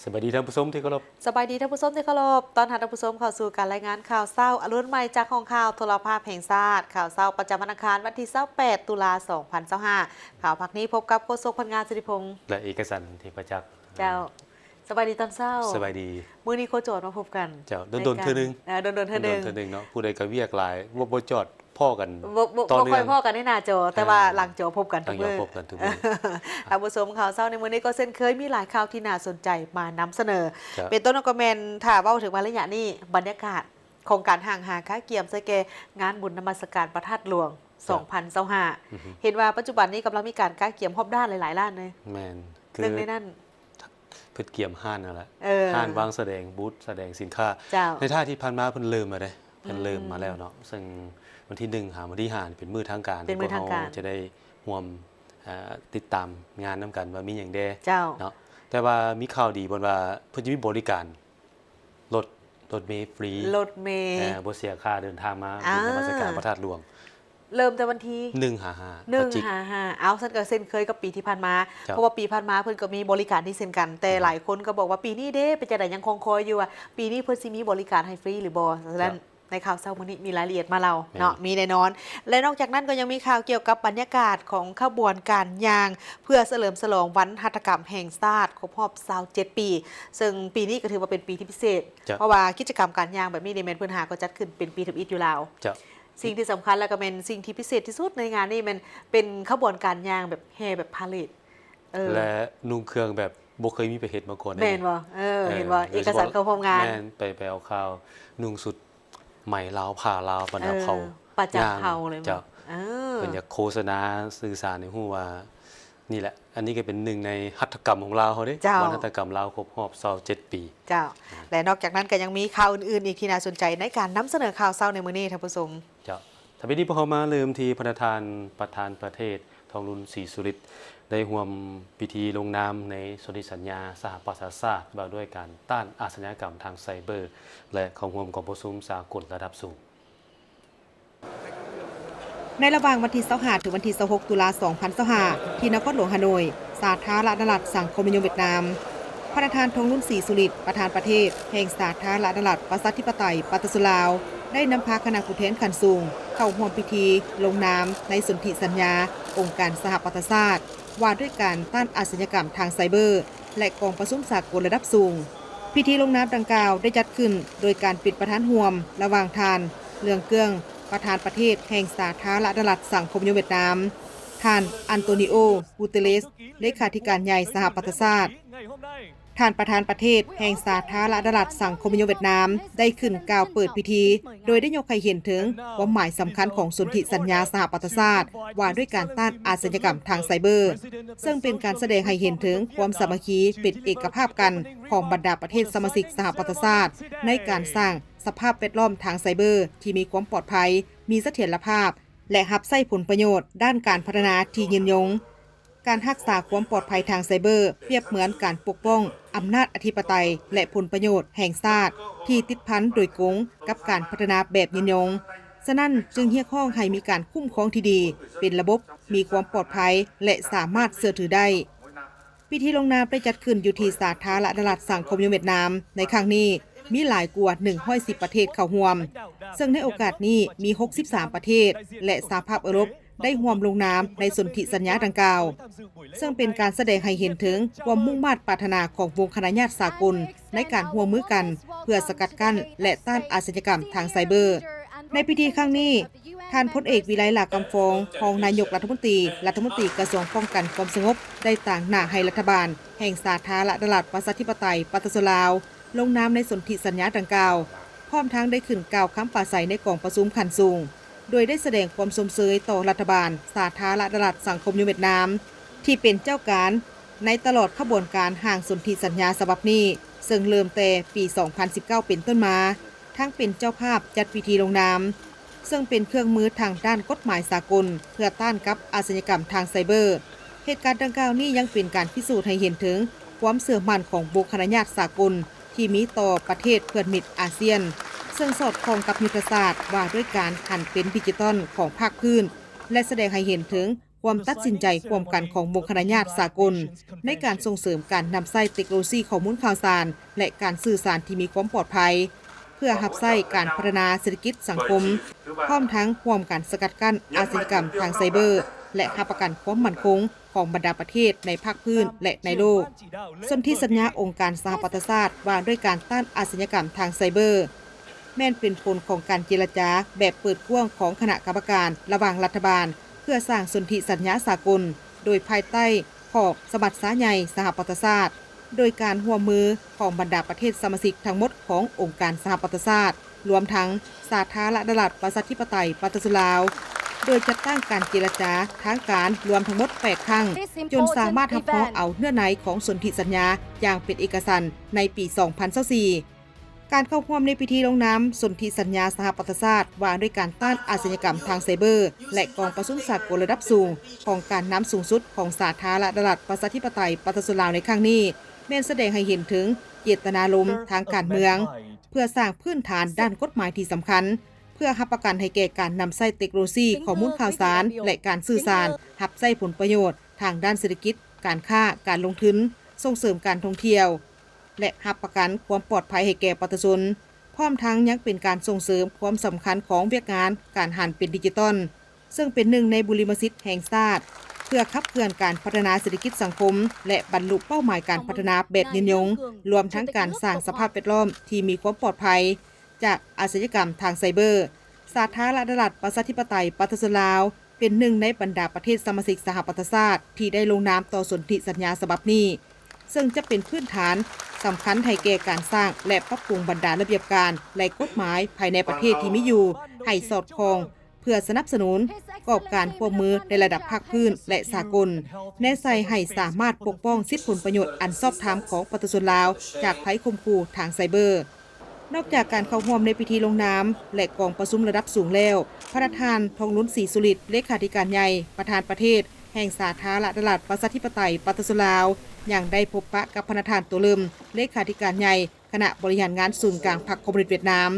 ສະບາຍດີທ່ານຜູ້ຊົມທີ່ເຄົາລົບ. ສະບາຍດີທ່ານຜູ້ຊົມທີ່ເຄົາລົບ. ຕ້ອນຮັບທ່ານຜູ້ຊົມເຂົ້າສູ່ການລາຍງານຂ່າວເຊົ້າອະລຸນໃໝ່ຈາກຫ້ອງຂ່າວໂທລະພາບແຫ່ງຊາດ. ຂ່າວເຊົ້າປະຈຳວັນອັງຄານ ວັນທີຊາວແປດ ຕຸລາ ສອງພັນຊາວຫ້າ. ຂ່າວພາກນີ້ພົບກັບໂຄສົກພັນງາ ສິລິພົງ ແລະ ເອກະສັນ ເທບປະຈັກ. ເຈົ້າ. ສະບາຍດີຕອນເຊົ້າ. ສະບາຍດີ. ມື້ນີ້ໂຄຈອນມາພົບກັນ. ເຈົ້າ. ດົນໆເທື່ອໜຶ່ງ. ເອີ ດົນໆເທື່ອໜຶ່ງ. ດົນໆເທື່ອໜຶ່ງເນາະ. ຜູ້ໃດກໍວຽກຫຼາຍ ບໍ່ ບໍ່ຈອດພໍ້ກັນ ບໍ່ ບໍ່ ບໍ່ຄ່ອຍພໍ້ກັນໃນໜ້າຈໍ ແຕ່ວ່າ ອ່າ ຫຼັງຈໍພົບກັນທຸກມື້. ຫຼັງຈໍພົບກັນທຸກມື້. ທ່ານຜູ້ຊົມ, ຂ່າວເຊົ້າໃນມື້ນີ້ກໍເຊັ່ນເຄີຍ ມີຫຼາຍຂ່າວທີ່ໜ້າສົນໃຈມານຳສະເໜີ. ເປັນຕົ້ນກໍແມ່ນ ຖ້າເວົ້າເຖິງວ່າໄລຍະນີ້ ບັນຍາກາດຂອງການຫ້າງຫາກະກຽມໃສ່ແກ່ງານບຸນນະມັດສະການພະທາດຫຼວງ ສອງພັນຊາວຫ້າ ເຫັນວ່າປັດຈຸບັນນີ້ກຳລັງມີການກະກຽມຮອບດ້ານຫຼາຍໆດ້ານເລີຍ. ແມ່ນ. ຄື ໜຶ່ງໃນນັ້ນ ເພິ່ນກຽມຮ້ານນັ້ນແຫຼະ. ເອີ ຮ້ານວາງສະແດງບູດສະແດງສິນຄ້າ. ເຈົ້າ. ໃນທ້າຍທີ່ຜ່ານມາເພິ່ນເລີ່ມມາເດ້ ເພິ່ນເລີ່ມມາແລ້ວເນາະ. ເຊິ່ງວັນທີໜຶ່ງຫາວັນທີຫ້າເປັນມື້ທາງການ ເປັນມື້ທາງການ ທີ່ພວກເຮົາຈະໄດ້ຮ່ວມ ເອີ ຕິດຕາມງານນຳກັນວ່າມີຫຍັງແດ່. ເຈົ້າ. ເນາະ. ແຕ່ວ່າມີຂ່າວດີບ່ອນວ່າເພິ່ນຈະມີບໍລິການ ລົດ ລົດເມຟຣີ ລົດເມ ເອີ ບໍ່ເສຍຄ່າເດີນທາງມາ ອ່າ ບຸນນະມັດສະການພະທາດຫຼວງ. ເລີ່ມແຕ່ວັນທີ ໜຶ່ງຫາຫ້າ ໜຶ່ງຫາຫ້າ. ເອົ້າ ຊັ້ນກໍເຊັ່ນເຄີຍກັບປີທີ່ຜ່ານມາ. ເຈົ້າ. ເພາະວ່າປີຜ່ານມາເພິ່ນກໍມີບໍລິການນີ້ເຊັ່ນກັນ ແຕ່ ອືມ ຫຼາຍຄົນກໍບອກວ່າປີນີ້ເດ້ ເປັນຈັ່ງໃດ ຍັງຄອງຄອຍຢູ່ວ່າປີນີ້ເພິ່ນຊິມີບໍລິການໃຫ້ຟຣີຫຼືບໍ່. ສະນັ້ນ ເຈົ້າ ໃນຂ່າວເຊົ້າມື້ນີ້ມີລາຍລະອຽດມາເລົ່າເນາະ. ແມ່ນ. ມີແນ່ນອນ. ແລະ ນອກຈາກນັ້ນກໍຍັງມີຂ່າວກ່ຽວກັບບັນຍາກາດຂອງຂະບວນການຍ່າງ ເພື່ອສະເຫຼີມສະຫຼອງວັນຫັດຖະກຳແຫ່ງຊາດຄົບຮອບຊາວເຈັດປີ ເຊິ່ງປີນີ້ກໍຖືວ່າເປັນປີທີ່ພິເສດ. ເຈົ້າ. ເພາະວ່າກິດຈະກຳການຍ່າງແບບນີ້ນີ້ແມ່ນເພິ່ນຫາກໍຈັດຂຶ້ນເປັນປີທຳອິດຢູ່ລາວ. ເຈົ້າ. ສິ່ງທີ່ສຳຄັນ ແລະ ກໍແມ່ນສິ່ງທີ່ພິເສດທີ່ສຸດໃນງານນີ້ ແມ່ນເປັນຂະບວນການຍ່າງແບບແຫ່ແບບພາເຣດ. ເອີ ແລະ ນຸ່ງເຄື່ອງແບບບໍ່ເຄີຍມີໃຜເຮັດມາກ່ອນເດ້. ແມ່ນບໍ່? ເອີ ເອີ ເຫັນບໍ່? ເອກະສັນເຂົາຮ່ວມງານ ແມ່ນ ໄປ ໄປເອົາຂ່າວ ນຸ່ງຊຸດ ໄໝລາວ ຜ້າລາວ ບັນດາເຜົ່າ ເອີ ປະຈຳເຜົ່າເລີຍ. ເຈົ້າ. ເອີ ເພິ່ນຢາກໂຄສະນາສື່ສານໃຫ້ຮູ້ວ່າ ນີ້ແຫຼະ ອັນນີ້ກໍເປັນໜຶ່ງໃນຫັດຖະກຳຂອງລາວເຮົາເດ້. ເຈົ້າ. ວັນຫັດຖະກຳລາວຄົບຮອບຊາວເຈັດປີ. ເຈົ້າ. ແລະ ນອກຈາກນັ້ນກໍຍັງມີຂ່າວອື່ນໆອີກທີ່ໜ້າສົນໃຈໃນການນຳສະເໜີຂ່າວເຊົ້າໃນມື້ນີ້ ທ່ານຜູ້ຊົມ. ເຈົ້າ. ຖ້າເປັນນີ້ ພວກເຮົາມາເລີ່ມທີ່ປະທານ ປະທານປະເທດ ທອງລຸນ ສີສຸລິດ ໄດ້ຮ່ວມພິທີລົງນາມໃນສົນທິສັນຍາສະຫະປະຊາຊາດ ວ່າດ້ວຍການຕ້ານອາຊະຍາກຳທາງໄຊເບີ ແລະ ເຂົ້າຮ່ວມກອງປະຊຸມສາກົນລະດັບສູງ. ໃນລະຫວ່າງວັນທີຊາວຫ້າ ເຖິງວັນທີຊາວຫົກ ຕຸລາ ສອງພັນຊາວຫ້າ ທີ່ນະຄອນຫຼວງຮາໂນ້ຍ, ສາທາລະນະລັດສັງຄົມນິຍົມຫວຽດນາມ, ພະນະທານ ທອງລຸນ ສີສຸລິດ ປະທານປະເທດແຫ່ງສາທາລະນະລັດປະຊາທິປະໄຕປະຊາຊົນລາວ ໄດ້ນຳພາຄະນະຜູ້ແທນຂັ້ນສູງເຂົ້າຮ່ວມພິທີລົງນາມໃນສົນທິສັນຍາອົງການສະຫະປະຊາຊາດ ວ່າດ້ວຍການຕ້ານອາຊະຍາກຳທາງໄຊເບີ ແລະ ກອງປະຊຸມສາກົນລະດັບສູງ. ພິທີລົງນາມດັ່ງກ່າວໄດ້ຈັດຂຶ້ນໂດຍການເປັນປະທານຮ່ວມລະຫວ່າງທ່ານ ເລື່ອງເກື້ອງ ປະທານປະເທດແຫ່ງສາທາລະນະລັດສັງຄົມນິຍົມຫວຽດນາມ, ທ່ານ ອັນໂຕນີໂອ ກູເຕເລສ ເລຂາທິການໃຫຍ່ສະຫະປະຊາຊາດ, ທ່ານປະທານປະເທດແຫ່ງສາທາລະນະລັດສັງຄົມນິຍົມຫວຽດນາມ ໄດ້ຂຶ້ນກ່າວເປີດພິທີ ໂດຍໄດ້ຍົກໃຫ້ເຫັນເຖິງຄວາມໝາຍສຳຄັນຂອງສົນທິສັນຍາສະຫະປະຊາຊາດ ວ່າດ້ວຍການຕ້ານອາຊະຍາກຳທາງໄຊເບີ, ເຊິ່ງເປັນການສະແດງໃຫ້ເຫັນເຖິງຄວາມສາມັກຄີເປັນເອກະພາບກັນຂອງບັນດາປະເທດສະມາຊິກສະຫະປະຊາຊາດ ໃນການສ້າງສະພາບແວດລ້ອມທາງໄຊເບີທີ່ມີຄວາມປອດໄພ, ມີສະຖຽນລະພາບ ແລະ ຮັບໃຊ້ຜົນປະໂຫຍດດ້ານການພັດທະນາທີ່ຍືນຍົງ. ການຮັກສາຄວາມປອດໄພທາງໄຊເບີປຽບເໝືອນການປົກປ້ອງອຳນາດອະທິປະໄຕ ແລະ ຜົນປະໂຫຍດແຫ່ງຊາດທີ່ຕິດພັນໂດຍກົງກັບການພັດທະນາແບບຍືນຍົງ. ສະນັ້ນຈຶ່ງຮຽກຮ້ອງໃຫ້ມີການຄຸ້ມຄອງທີ່ດີ, ເປັນລະບົບ, ມີຄວາມປອດໄພ ແລະ ສາມາດເຊື່ອຖືໄດ້. ພິທີລົງນາມໄດ້ຈັດຂຶ້ນຢູ່ທີ່ສາທາລະນະລັດສັງຄົມນິຍົມຫວຽດນາມ. ໃນຄັ້ງນີ້ມີຫຼາຍກວ່າໜຶ່ງຮ້ອຍສິບປະເທດເຂົ້າຮ່ວມ, ເຊິ່ງໃນໂອກາດນີ້ມີຫົກສິບສາມປະເທດ ແລະ ສະຫະພາບເອີຣົບ ໄດ້ຮ່ວມລົງນາມໃນສົນທິສັນຍາດັ່ງກ່າວ, ເຊິ່ງເປັນການສະແດງໃຫ້ເຫັນເຖິງຄວາມມຸ່ງມາດປາດຖະໜາຂອງວົງຄະນະຍາດສາກົນໃນການຮ່ວມມືກັນເພື່ອສະກັດກັ້ນ ແລະ ຕ້ານອາຊະຍາກຳທາງໄຊເບີ. ໃນພິທີຄັ້ງນີ້, ທ່ານພົນເອກ ວິໄລ ຫຼ້າຄຳຟອງ ຮອງນາຍົກລັດຖະມົນຕີ, ລັດຖະມົນຕີກະຊວງປ້ອງກັນຄວາມສະຫງົບ ໄດ້ຕາງໜ້າໃຫ້ລັດຖະບານແຫ່ງສາທາລະນະລັດປະຊາທິປະໄຕປະຊາຊົນລາວ ລົງນາມໃນສົນທິສັນຍາດັ່ງກ່າວ, ພ້ອມທັງໄດ້ຂຶ້ນກ່າວຄຳປາໄສໃນກອງປະຊຸມຂັ້ນສູງ, ໂດຍໄດ້ສະແດງຄວາມຊົມເຊີຍຕໍ່ລັດຖະບານສາທາລະນະລັດສັງຄົມນິຍົມຫວຽດນາມ ທີ່ເປັນເຈົ້າການໃນຕະຫຼອດຂະບວນການຮ່າງສົນທິສັນຍາສະບັບນີ້, ເຊິ່ງເລີ່ມແຕ່ປີສອງພັນສິບເກົ້າເປັນຕົ້ນມາ, ທັງເປັນເຈົ້າພາບຈັດພິທີລົງນາມ, ເຊິ່ງເປັນເຄື່ອງມືທາງດ້ານກົດໝາຍສາກົນເພື່ອຕ້ານກັບອາຊະຍາກຳທາງໄຊເບີ. ເຫດການດັ່ງກ່າວນີ້ຍັງເປັນການພິສູດໃຫ້ເຫັນເຖິງຄວາມເຊື່ອໝັ້ນຂອງວົງຄະນະຍາດສາກົນທີ່ມີຕໍ່ປະເທດເພື່ອນມິດອາຊຽນ, ເຊິ່ງສອດຄ່ອງກັບຍຸດທະສາດວ່າດ້ວຍການຫັນເປັນດິຈິຕອນຂອງພາກພື້ນ ແລະ ສະແດງໃຫ້ເຫັນເຖິງ ຄວາມຕັດສິນໃຈຮ່ວມກັນຂອງໝູ່ຄະນະຍາດສາກົນ ໃນການສົ່ງເສີມການນຳໃຊ້ເຕັກໂນໂລຊີຂໍ້ມູນຂ່າວສານ ແລະ ການສື່ສານທີ່ມີຄວາມປອດໄພ ເພື່ອຮັບໃຊ້ການພັດທະນາເສດຖະກິດສັງຄົມ, ພ້ອມທັງຮ່ວມກັນສະກັດກັ້ນອາຊະຍາກຳທາງໄຊເບີ ແລະ ຮັບປະກັນຄວາມໝັ້ນຄົງຂອງບັນດາປະເທດໃນພາກພື້ນ ແລະ ໃນໂລກ. ສົນທິສັນຍາອົງການສະຫະປະຊາຊາດວ່າດ້ວຍການຕ້ານອາຊະຍາກຳທາງໄຊເບີ ແມ່ນເປັນຜົນຂອງການເຈລະຈາແບບເປີດກວ້າງຂອງຄະນະກຳມະການລະຫວ່າງລັດຖະບານ ເພື່ອສ້າງສົນທິສັນຍາສາກົນ ໂດຍພາຍໃຕ້ຂອບສະມັດຊາໃຫຍ່ສະຫະປະຊາຊາດ, ໂດຍການຮ່ວມມືຂອງບັນດາປະເທດສະມາຊິກທັງໝົດຂອງອົງການສະຫະປະຊາຊາດ, ລວມທັງສາທາລະນະລັດປະຊາທິປະໄຕປະຊາຊົນລາວ, ໂດຍຈັດຕັ້ງການເຈລະຈາທາງການລວມທັງໝົດແປດຄັ້ງ, ຈົນສາມາດຮັບຮອງເອົາເນື້ອໃນຂອງສົນທິສັນຍາຢ່າງເປັນເອກະສັນໃນປີສອງພັນຊາວສີ່. ການເຂົ້າຮ່ວມໃນພິທີລົງນາມສົນທິສັນຍາສະຫະປະຊາຊາດວ່າດ້ວຍການຕ້ານອາຊະຍາກຳທາງໄຊເບີ ແລະ ກອງປະຊຸມສາກົນລະດັບສູງຂອງການນຳສູງສຸດຂອງສາທາລະນະລັດປະຊາທິປະໄຕປະຊາຊົນລາວໃນຄັ້ງນີ້ ແມ່ນສະແດງໃຫ້ເຫັນເຖິງເຈດຕະນາລົມທາງການເມືອງ ເພື່ອສ້າງພື້ນຖານດ້ານກົດໝາຍທີ່ສຳຄັນ ເພື່ອຮັບປະກັນໃຫ້ແກ່ການນຳໃຊ້ເຕັກໂນໂລຊີຂໍ້ມູນຂ່າວສານ ແລະ ການສື່ສານ ຮັບໃຊ້ຜົນປະໂຫຍດທາງດ້ານເສດຖະກິດ, ການຄ້າ, ການລົງທຶນ, ສົ່ງເສີມການທ່ອງທ່ຽວ ແລະ ຮັບປະກັນຄວາມປອດໄພໃຫ້ແກ່ປະຊາຊົນ, ພ້ອມທັງຍັງເປັນການສົ່ງເສີມຄວາມສຳຄັນຂອງວຽກງານການຫັນເປັນດິຈິຕອນ, ເຊິ່ງເປັນໜຶ່ງໃນບຸລິມະສິດແຫ່ງຊາດ ເພື່ອຂັບເຄື່ອນການພັດທະນາເສດຖະກິດສັງຄົມ ແລະ ບັນລຸເປົ້າໝາຍການພັດທະນາແບບຍືນຍົງ, ລວມທັງການສ້າງສະພາບແວດລ້ອມທີ່ມີຄວາມປອດໄພຈາກອາຊະຍາກຳທາງໄຊເບີ. ສາທາລະນະລັດປະຊາທິປະໄຕປະຊາຊົນລາວ ເປັນໜຶ່ງໃນບັນດາປະເທດສະມາຊິກສະຫະປະຊາຊາດທີ່ໄດ້ລົງນາມຕໍ່ສົນທິສັນຍາສະບັບນີ້, ເຊິ່ງຈະເປັນພື້ນຖານສຳຄັນໃຫ້ແກ່ການສ້າງ ແລະ ປັບປຸງບັນດາລະບຽບການ ແລະ ກົດໝາຍພາຍໃນປະເທດທີ່ມີຢູ່ໃຫ້ສອດຄ່ອງ ເພື່ອສະໜັບສະໜູນກອບການຮ່ວມມືໃນລະດັບພາກພື້ນ ແລະ ສາກົນ, ແນໃສ່ໃຫ້ສາມາດປົກປ້ອງສິດຜົນປະໂຫຍດອັນຊອບທຳຂອງປະຊາຊົນລາວຈາກໄພຂົ່ມຂູ່ທາງໄຊເບີ. ນອກຈາກການເຂົ້າຮ່ວມໃນພິທີລົງນາມ ແລະ ກອງປະຊຸມລະດັບສູງແລ້ວ, ພະນະທ່ານ ທອງລຸນ ສີສຸລິດ ເລຂາທິການໃຫຍ່ ປະທານປະເທດແຫ່ງສາທາລະນະລັດປະຊາທິປະໄຕປະຊາຊົນລາວ ຍັງໄດ້ພົບປະກັບພະນະທ່ານ ໂຕເລີມ ເລຂາທິການໃຫຍ່ຄະນະບໍລິຫານງານສູນກາງພັກຄອມມູນິດຫວຽດນາມ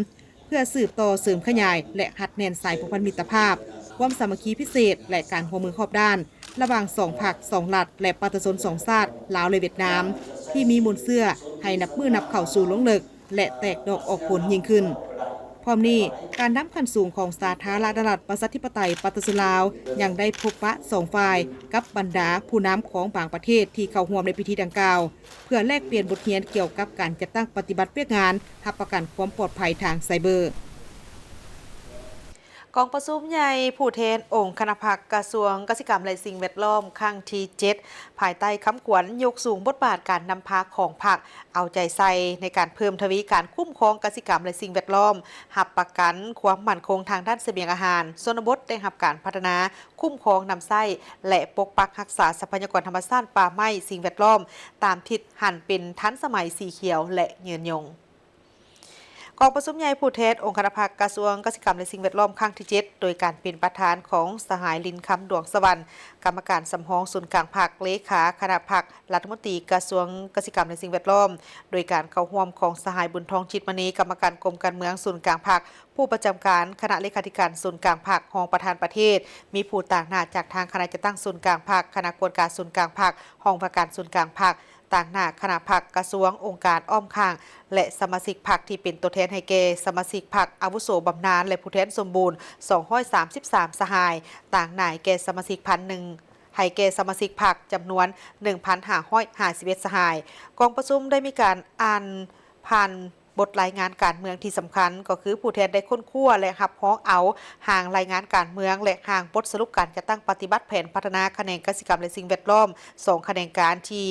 ເພື່ອສືບຕໍ່ເສີມຂະຫຍາຍ ແລະ ຮັດແໜ້ນສາຍພົວພັນມິດຕະພາບ, ຄວາມສາມັກຄີພິເສດ ແລະ ການຮ່ວມມືຮອບດ້ານ ລະຫວ່າງສອງພັກ, ສອງລັດ ແລະ ປະຊາຊົນສອງຊາດ ລາວ ແລະ ຫວຽດນາມ ທີ່ມີມູນເຊື້ອໃຫ້ນັບມື້ນັບເຂົ້າສູ່ລົງເລິກ ແລະ ແຕກດອກອອກຜົນຍິ່ງຂຶ້ນ. ພ້ອມນີ້, ການນຳຂັ້ນສູງຂອງສາທາລະນະລັດປະຊາທິປະໄຕປະຊາຊົນລາວ ຍັງໄດ້ພົບປະສອງຝ່າຍກັບບັນດາຜູ້ນຳຂອງບາງປະເທດທີ່ເຂົ້າຮ່ວມໃນພິທີດັ່ງກ່າວ ເພື່ອແລກປ່ຽນບົດຮຽນກ່ຽວກັບການຈັດຕັ້ງປະຕິບັດວຽກງານຮັບປະກັນຄວາມປອດໄພທາງໄຊເບີ. ກອງປະຊຸມໃຫຍ່ຜູ້ແທນອົງຄະນະພັກກະຊວງກະສິກຳ ແລະ ສິ່ງແວດລ້ອມ ຄັ້ງທີເຈັດ ພາຍໃຕ້ຄຳຂວັນຍົກສູງບົດບາດການນຳພາຂອງພັກ, ເອົາໃຈໃສ່ໃນການເພີ່ມທະວີການຄຸ້ມຄອງກະສິກຳ ແລະ ສິ່ງແວດລ້ອມ, ຮັບປະກັນຄວາມໝັ້ນຄົງທາງດ້ານສະບຽງອາຫານ, ຊົນນະບົດໄດ້ຮັບການພັດທະນາ, ຄຸ້ມຄອງນຳໃຊ້ ແລະ ປົກປັກຮັກສາຊັບພະຍາກອນທຳມະຊາດ, ປ່າໄມ້, ສິ່ງແວດລ້ອມ ຕາມທິດຫັນເປັນທັນສະໄໝ, ສີຂຽວ ແລະ ຍືນຍົງ. ກອງປະຊຸມໃຫຍ່ຜູ້ແທນອົງຄະນະພັກກະຊວງກະສິກຳ ແລະ ສິ່ງແວດລ້ອມ ຄັ້ງທີເຈັດ ໂດຍການເປັນປະທານຂອງສະຫາຍ ລິນຄຳ ດວງສະຫວັນ ກຳມະການສຳຮອງສູນກາງພັກ, ເລຂາຄະນະພັກ, ລັດຖະມົນຕີກະຊວງກະສິກຳ ແລະ ສິ່ງແວດລ້ອມ, ໂດຍການເຂົ້າຮ່ວມຂອງສະຫາຍ ບຸນທອງ ຈິດມະນີ ກຳມະການກົມການເມືອງສູນກາງພັກ, ຜູ້ປະຈຳການຄະນະເລຂາທິການສູນກາງພັກ, ຮອງປະທານປະເທດ, ມີຜູ້ຕາງໜ້າຈາກທາງຄະນະຈັດຕັ້ງສູນກາງພັກ, ຄະນະກວດກາສູນກາງພັກ, ຫ້ອງວ່າການສູນກາງພັກ, ຕາງໜ້າຄະນະພັກ, ກະຊວງ, ອົງການອ້ອມຂ້າງ ແລະ ສະມາຊິກພັກທີ່ເປັນຕົວແທນໃຫ້ແກ່ສະມາຊິກພັກອາວຸໂສບຳນານ ແລະ ຜູ້ແທນສົມບູນ ສອງຮ້ອຍສາມສິບສາມ ສະຫາຍ, ຕາງໜ້າແກ່ສະມາຊິກພັກ ໜຶ່ງ ໃຫ້ແກ່ສະມາຊິກພັກຈຳນວນ ໜຶ່ງພັນຫ້າຮ້ອຍຫ້າສິບເອັດ ສະຫາຍ. ກອງປະຊຸມໄດ້ມີການອ່ານຜ່ານ ບົດລາຍງານການເມືອງທີ່ສຳຄັນ ກໍຄືຜູ້ແທນໄດ້ຄົ້ນຄວ້າ ແລະ ຮັບຮອງເອົາຮ່າງລາຍງານການເມືອງ ແລະ ຮ່າງບົດສະຫຼຸບການຈັດຕັ້ງປະຕິບັດແຜນພັດທະນາຂະແໜງກະສິກຳ ແລະ ສິ່ງແວດລ້ອມ ສອງຂະແໜງການທີ່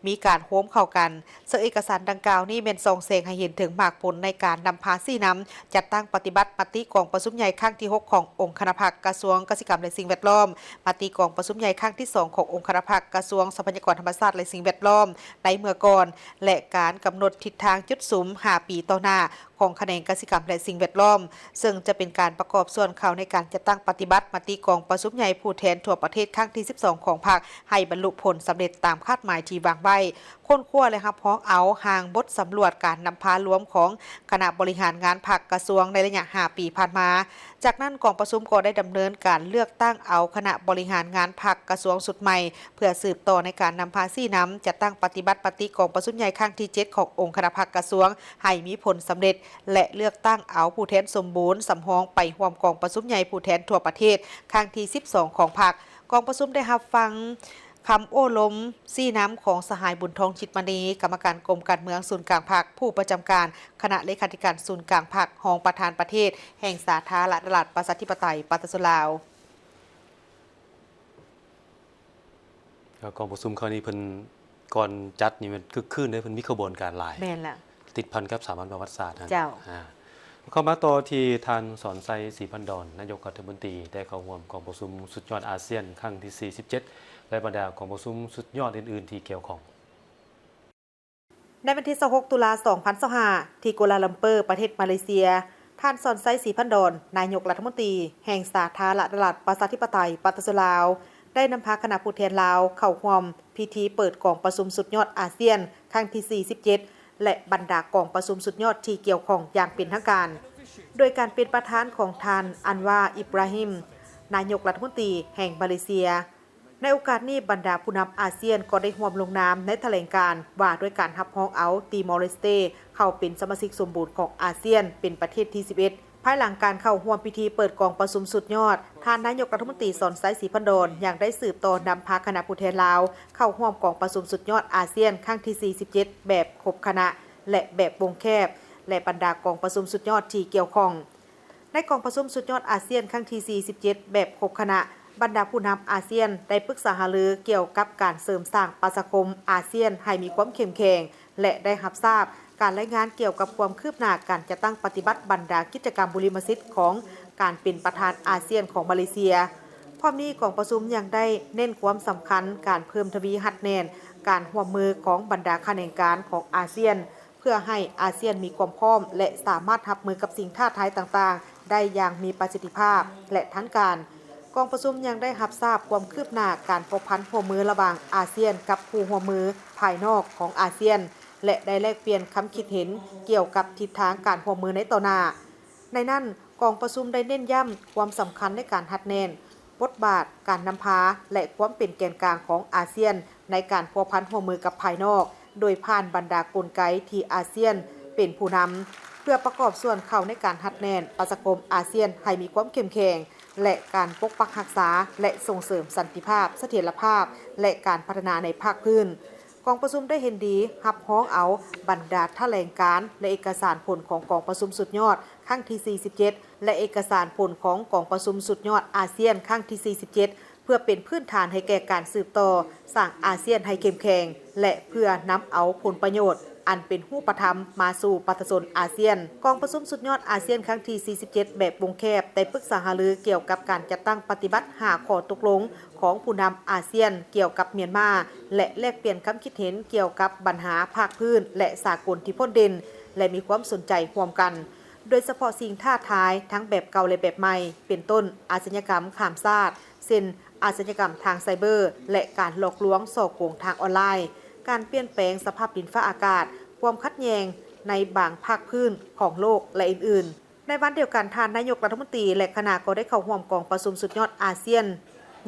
ມີການໂຮມເຂົ້າກັນ, ເຊິ່ງເອກະສານດັ່ງກ່າວນີ້ແມ່ນສ່ອງແສງໃຫ້ເຫັນເຖິງໝາກຜົນໃນການນຳພາຊີ້ນຳ ຈັດຕັ້ງປະຕິບັດມະຕິກອງປະຊຸມໃຫຍ່ຄັ້ງທີຫົກ ຂອງອົງຄະນະພັກກະຊວງກະສິກຳ ແລະ ສິ່ງແວດລ້ອມ, ມະຕິກອງປະຊຸມໃຫຍ່ຄັ້ງທີສອງ ຂອງອົງຄະນະພັກກະຊວງຊັບພະຍາກອນທຳມະຊາດ ແລະ ສິ່ງແວດລ້ອມ ໃນເມື່ອກ່ອນ ແລະ ການກຳນົດທິດທາງຈຸດສຸມຫ້າປີຕໍ່ໜ້າຂ ຂະແໜງກະສິກຳ ແລະ ສິ່ງແວດລ້ອມ, ເຊິ່ງຈະເປັນການປະກອບສ່ວນເຂົ້າໃນການຈັດຕັ້ງປະຕິບັດມະຕິກອງປະຊຸມໃຫຍ່ຜູ້ແທນທົ່ວປະເທດຄັ້ງທີສິບສອງຂອງພັກ ໃຫ້ບັນລຸຜົນສຳເລັດຕາມຄາດໝາຍທີ່ວາງໄວ້, ຄົ້ນຄວ້າ ແລະ ຮັບຮອງເອົາຮ່າງບົດສຳຫຼວດການນຳພາລວມຂອງຄະນະບໍລິຫານງານພັກກະຊວງໃນໄລຍະຫ້າປີຜ່ານມາ. ຈາກນັ້ນ ກອງປະຊຸມກໍໄດ້ດຳເນີນການເລືອກຕັ້ງເອົາຄະນະບໍລິຫານງານພັກກະຊວງຊຸດໃໝ່ ເພື່ອສືບຕໍ່ໃນການນຳພາຊີ້ນຳ ຈັດຕັ້ງປະຕິບັດມະຕິກອງປະຊຸມໃຫຍ່ຄັ້ງທີເຈັດຂອງອົງຄະນະພັກກະຊວງ ໃຫ້ມີຜົນສຳເລັດ ແລະ ເລືອກຕັ້ງເອົາຜູ້ແທນສົມບູນສຳຮອງໄປຮ່ວມກອງປະຊຸມໃຫຍ່ຜູ້ແທນທົ່ວປະເທດຄັ້ງທີສິບສອງຂອງພັກ. ກອງປະຊຸມໄດ້ຮັບຟັງຄຳໂອ້ລົມຊີ້ນຳຂອງສະຫາຍ ບຸນທອງ ຈິດມະນີ ກຳມະການກົມການເມືອງສູນກາງພັກ, ຜູ້ປະຈຳການຄະນະເລຂາທິການສູນກາງພັກ, ຮອງປະທານປະເທດແຫ່ງສາທາລະນະລັດ ປະຊາທິປະໄຕ ປະຊາຊົນລາວ. ແລ້ວກອງປະຊຸມຄັ້ງນີ້ເພິ່ນ ກ່ອນຈັດນີ້ແມ່ນຄຶກຄື້ນເດ້ ເພິ່ນມີຂະບວນການຫຼາຍ ແມ່ນລະ ຕິດພັນກັບສະຖາບັນປະຫວັດສາດຫັ້ນ. ເຈົ້າ. ອາ ເຂົ້າມາຕໍ່ທີ່ທ່ານ ສອນໄຊ ສີພັນດອນ ນາຍົກລັດຖະມົນຕີ ໄດ້ເຂົ້າຮ່ວມກອງປະຊຸມສຸດຍອດອາຊຽນຄັ້ງທີສີ່ສິບເຈັດ ແລະ ບັນດາກອງປະຊຸມສຸດຍອດອື່ນໆທີ່ກ່ຽວຂ້ອງ. ໃນວັນທີຊາວຫົກ ຕຸລາ ສອງພັນຊາວຫ້າ ທີ່ກົວລາລັມເປີ ປະເທດມາເລເຊຍ, ທ່ານ ສອນໄຊ ສີພັນດອນ ນາຍົກລັດຖະມົນຕີແຫ່ງສາທາລະນະລັດ ປະຊາທິປະໄຕ ປະຊາຊົນລາວ ໄດ້ນຳພາຄະນະຜູ້ແທນລາວເຂົ້າຮ່ວມພິທີເປີດກອງປະຊຸມສຸດຍອດອາຊຽນຄັ້ງທີສີ່ສິບເຈັດ ແລະ ບັນດາກອງປະຊຸມສຸດຍອດທີ່ກ່ຽວຂ້ອງຢ່າງເປັນທາງການ ໂດຍການເປັນປະທານຂອງທ່ານ ອັນວາ ອິບຣາຮິມ ນາຍົກລັດຖະມົນຕີແຫ່ງມາເລເຊຍ. ໃນໂອກາດນີ້, ບັນດາຜູ້ນຳອາຊຽນກໍໄດ້ຮ່ວມລົງນາມໃນຖະແຫຼງການວ່າດ້ວຍການຮັບຮອງເອົາຕີມໍເລສເຕເຂົ້າເປັນສະມາຊິກສົມບູນຂອງອາຊຽນ ເປັນປະເທດທີສິບເອັດ. ພາຍຫຼັງການເຂົ້າຮ່ວມພິທີເປີດກອງປະຊຸມສຸດຍອດ, ທ່ານນາຍົກລັດຖະມົນຕີ ສອນໄຊ ສີພັນດອນ ຍັງໄດ້ສືບຕໍ່ນຳພາຄະນະຜູ້ແທນລາວເຂົ້າຮ່ວມກອງປະຊຸມສຸດຍອດອາຊຽນຄັ້ງທີສີ່ສິບເຈັດ ແບບຄົບຄະນະ ແລະ ແບບວົງແຄບ ແລະ ບັນດາກອງປະຊຸມສຸດຍອດທີ່ກ່ຽວຂ້ອງ. ໃນກອງປະຊຸມສຸດຍອດອາຊຽນຄັ້ງທີສີ່ສິບເຈັດ ແບບຄົບຄະນະ, ບັນດາຜູ້ນຳອາຊຽນໄດ້ປຶກສາຫາລືກ່ຽວກັບການເສີມສ້າງປະຊາຄົມອາຊຽນໃຫ້ມີຄວາມເຂັ້ມແຂງ ແລະ ໄດ້ຮັບຊາບການລາຍງານກ່ຽວກັບຄວາມຄືບໜ້າການຈັດຕັ້ງປະຕິບັດບັນດາກິດຈະກຳບຸລິມະສິດຂອງການເປັນປະທານອາຊຽນຂອງມາເລເຊຍ. ພ້ອມນີ້, ກອງປະຊຸມຍັງໄດ້ເນັ້ນຄວາມສຳຄັນການເພີ່ມທະວີຮັດແໜ້ນການຮ່ວມມືຂອງບັນດາຂະແໜງການຂອງອາຊຽນ ເພື່ອໃຫ້ອາຊຽນມີຄວາມພ້ອມ ແລະ ສາມາດຮັບມືກັບສິ່ງທ້າທາຍຕ່າງໆໄດ້ຢ່າງມີປະສິດທິພາບ ແລະ ທັນການ. ກອງປະຊຸມຍັງໄດ້ຮັບຊາບຄວາມຄືບໜ້າການພົວພັນຮ່ວມມືລະຫວ່າງອາຊຽນກັບຄູ່ຮ່ວມມືພາຍນອກຂອງອາຊຽນ ແລະ ໄດ້ແລກປ່ຽນຄຳຄິດເຫັນກ່ຽວກັບທິດທາງການຮ່ວມມືໃນຕໍ່ໜ້າ. ໃນນັ້ນ, ກອງປະຊຸມໄດ້ເນັ້ນຢ້ຳຄວາມສຳຄັນໃນການຮັດແໜ້ນ ບົດບາດການນຳພາ ແລະ ຄວາມເປັນແກນກາງຂອງອາຊຽນໃນການພົວພັນຮ່ວມມືກັບພາຍນອກ, ໂດຍຜ່ານບັນດາກົນໄກທີ່ອາຊຽນເປັນຜູ້ນຳ, ເພື່ອປະກອບສ່ວນເຂົ້າໃນການຮັດແໜ້ນປະຊາຄົມອາຊຽນໃຫ້ມີຄວາມເຂັ້ມແຂງ ແລະ ການປົກປັກຮັກສາ ແລະ ສົ່ງເສີມສັນຕິພາບ, ສະຖຽນລະພາບ ແລະ ການພັດທະນາໃນພາກພື້ນ. ກອງປະຊຸມໄດ້ເຫັນດີຮັບຮອງເອົາບັນດາຖະແຫຼງການ ແລະ ເອກະສານຜົນຂອງກອງປະຊຸມສຸດຍອດຄັ້ງທີສີ່ສິບເຈັດ ແລະ ເອກະສານຜົນຂອງກອງປະຊຸມສຸດຍອດອາຊຽນຄັ້ງທີສີ່ສິບເຈັດ ເພື່ອເປັນພື້ນຖານໃຫ້ແກ່ການສືບຕໍ່ສ້າງອາຊຽນໃຫ້ເຂັ້ມແຂງ ແລະ ເພື່ອນຳເອົາຜົນປະໂຫຍດອັນເປັນຮູບປະທຳມາສູ່ປະຊາຊົນອາຊຽນ. ກອງປະຊຸມສຸດຍອດອາຊຽນຄັ້ງທີສີ່ສິບເຈັດ ແບບວົງແຄບ ໄດ້ປຶກສາຫາລືກ່ຽວກັບການຈັດຕັ້ງປະຕິບັດຫ້າຂໍ້ຕົກລົງຂອງຜູ້ນຳອາຊຽນກ່ຽວກັບມຽນມາ ແລະ ແລກປ່ຽນຄຳຄິດເຫັນກ່ຽວກັບບັນຫາພາກພື້ນ ແລະ ສາກົນທີ່ພົ້ນເດັ່ນ ແລະ ມີຄວາມສົນໃຈຮ່ວມກັນ, ໂດຍສະເພາະສິ່ງທ້າທາຍທັງແບບເກົ່າ ແລະ ແບບໃໝ່ ເປັນຕົ້ນ ອາຊະຍາກຳຂ້າມຊາດ ເຊັ່ນ ອາຊະຍາກຳທາງໄຊເບີ ແລະ ການຫຼອກລວງສໍ້ໂກງທາງອອນລາຍ, ການປ່ຽນແປງສະພາບດິນຟ້າອາກາດ, ຄວາມຂັດແຍ່ງໃນບາງພາກພື້ນຂອງໂລກ ແລະ ອື່ນໆ. ໃນວັນດຽວກັນ, ທ່ານນາຍົກລັດຖະມົນຕີ ແລະ ຄະນະກໍໄດ້ເຂົ້າຮ່ວມກອງປະຊຸມສຸດຍອດອາຊຽນ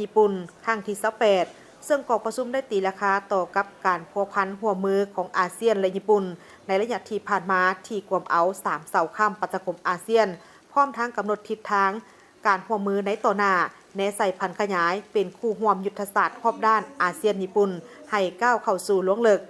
ຍີ່ປຸ່ນ ຄັ້ງທີຊາວແປດ ເຊິ່ງກອງປະຊຸມໄດ້ຕີລາຄາຕໍ່ກັບການພົວພັນຮ່ວມມືຂອງອາຊຽນ ແລະ ຍີ່ປຸ່ນ ໃນໄລຍະທີ່ຜ່ານມາ ທີ່ກວມເອົາສາມເສົາຄ້ຳປະຊາຄົມອາຊຽນ, ພ້ອມທັງກຳນົດທິດທາງ ການຮ່ວມມືໃນຕໍ່ໜ້າ, ແນໃສ່ຜັນຂະຫຍາຍເປັນຄູ່ຮ່ວມຍຸດທະສາດຮອບດ້ານອາຊຽນຍີ່ປຸ່ນ ໃຫ້ກ້າວເຂົ້າສູ່ລວງເລິກ.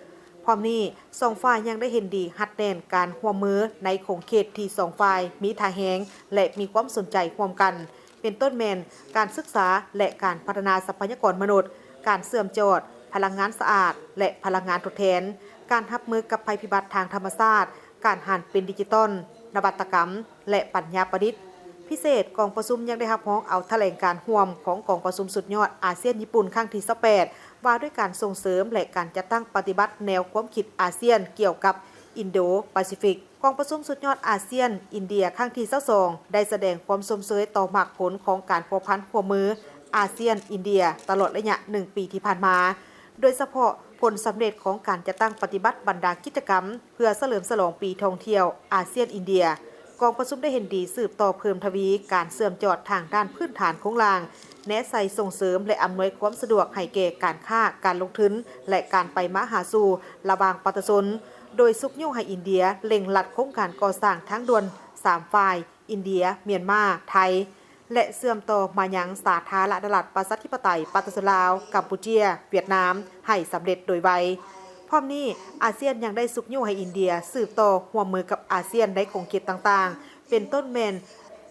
ພ້ອມນີ້, ສອງຝ່າຍຍັງໄດ້ເຫັນດີຮັດແໜ້ນການຮ່ວມມືໃນຂົງເຂດທີ່ສອງຝ່າຍມີທ່າແຮງ ແລະ ມີຄວາມສົນໃຈຮ່ວມກັນ, ເປັນຕົ້ນແມ່ນການສຶກສາ ແລະ ການພັດທະນາຊັບພະຍາກອນມະນຸດ, ການເຊື່ອມຈອດ, ພະລັງງານສະອາດ ແລະ ພະລັງງານທົດແທນ, ການຮັບມືກັບໄພພິບັດທາງທຳມະຊາດ, ການຫັນເປັນດິຈິຕອນ, ນະວັດຕະກຳ ແລະ ປັນຍາປະດິດ. ພິເສດ, ກອງປະຊຸມຍັງໄດ້ຮັບຮອງເອົາຖະແຫຼງການຮ່ວມຂອງກອງປະຊຸມສຸດຍອດອາຊຽນຍີ່ປຸ່ນຄັ້ງທີຊາວແປດ ວ່າດ້ວຍການສົ່ງເສີມ ແລະ ການຈັດຕັ້ງປະຕິບັດແນວຄວາມຄິດອາຊຽນກ່ຽວກັບ ອິນໂດປາຊີຟິກ. ກອງປະຊຸມສຸດຍອດອາຊຽນ-ອິນເດຍຄັ້ງທີຊາວສອງ ໄດ້ສະແດງຄວາມຊົມເຊີຍຕໍ່ໝາກຜົນຂອງການພົວພັນຮ່ວມມືອາຊຽນ-ອິນເດຍຕະຫຼອດໄລຍະໜຶ່ງປີທີ່ຜ່ານມາ, ໂດຍສະເພາະຜົນສຳເລັດຂອງການຈັດຕັ້ງປະຕິບັດບັນດາກິດຈະກຳເພື່ອສະເຫຼີມສະຫຼອງປີທ່ອງທ່ຽວອາຊຽນ-ອິນເດຍ. ກອງປະຊຸມໄດ້ເຫັນດີສືບຕໍ່ເພີ່ມທະວີການເຊື່ອມຈອດທາງດ້ານພື້ນຖານໂຄງລ່າງ, ແນໃສ່ສົ່ງເສີມ ແລະ ອຳນວຍຄວາມສະດວກໃຫ້ແກ່ການຄ້າ, ການລົງທຶນ ແລະ ການໄປມາຫາສູ່ລະຫວ່າງປະຊາຊົນ, ໂດຍຊຸກຍູ້ໃຫ້ອິນເດຍເລັ່ງລັດໂຄງການກໍ່ສ້າງທາງດ່ວນສາມຝ່າຍ ອິນເດຍ, ມຽນມາ, ໄທ ແລະ ເຊື່ອມຕໍ່ມາຍັງສາທາລະນະລັດ ປະຊາທິປະໄຕ ປະຊາຊົນລາວ, ກຳປູເຈຍ, ຫວຽດນາມ ໃຫ້ສຳເລັດໂດຍໄວ. ພ້ອມນີ້, ອາຊຽນຍັງໄດ້ຊຸກຍູ້ໃຫ້ອິນເດຍສືບຕໍ່ຮ່ວມມືກັບອາຊຽນໃນຂົງເຂດຕ່າງໆ, ເປັນຕົ້ນແມ່ນ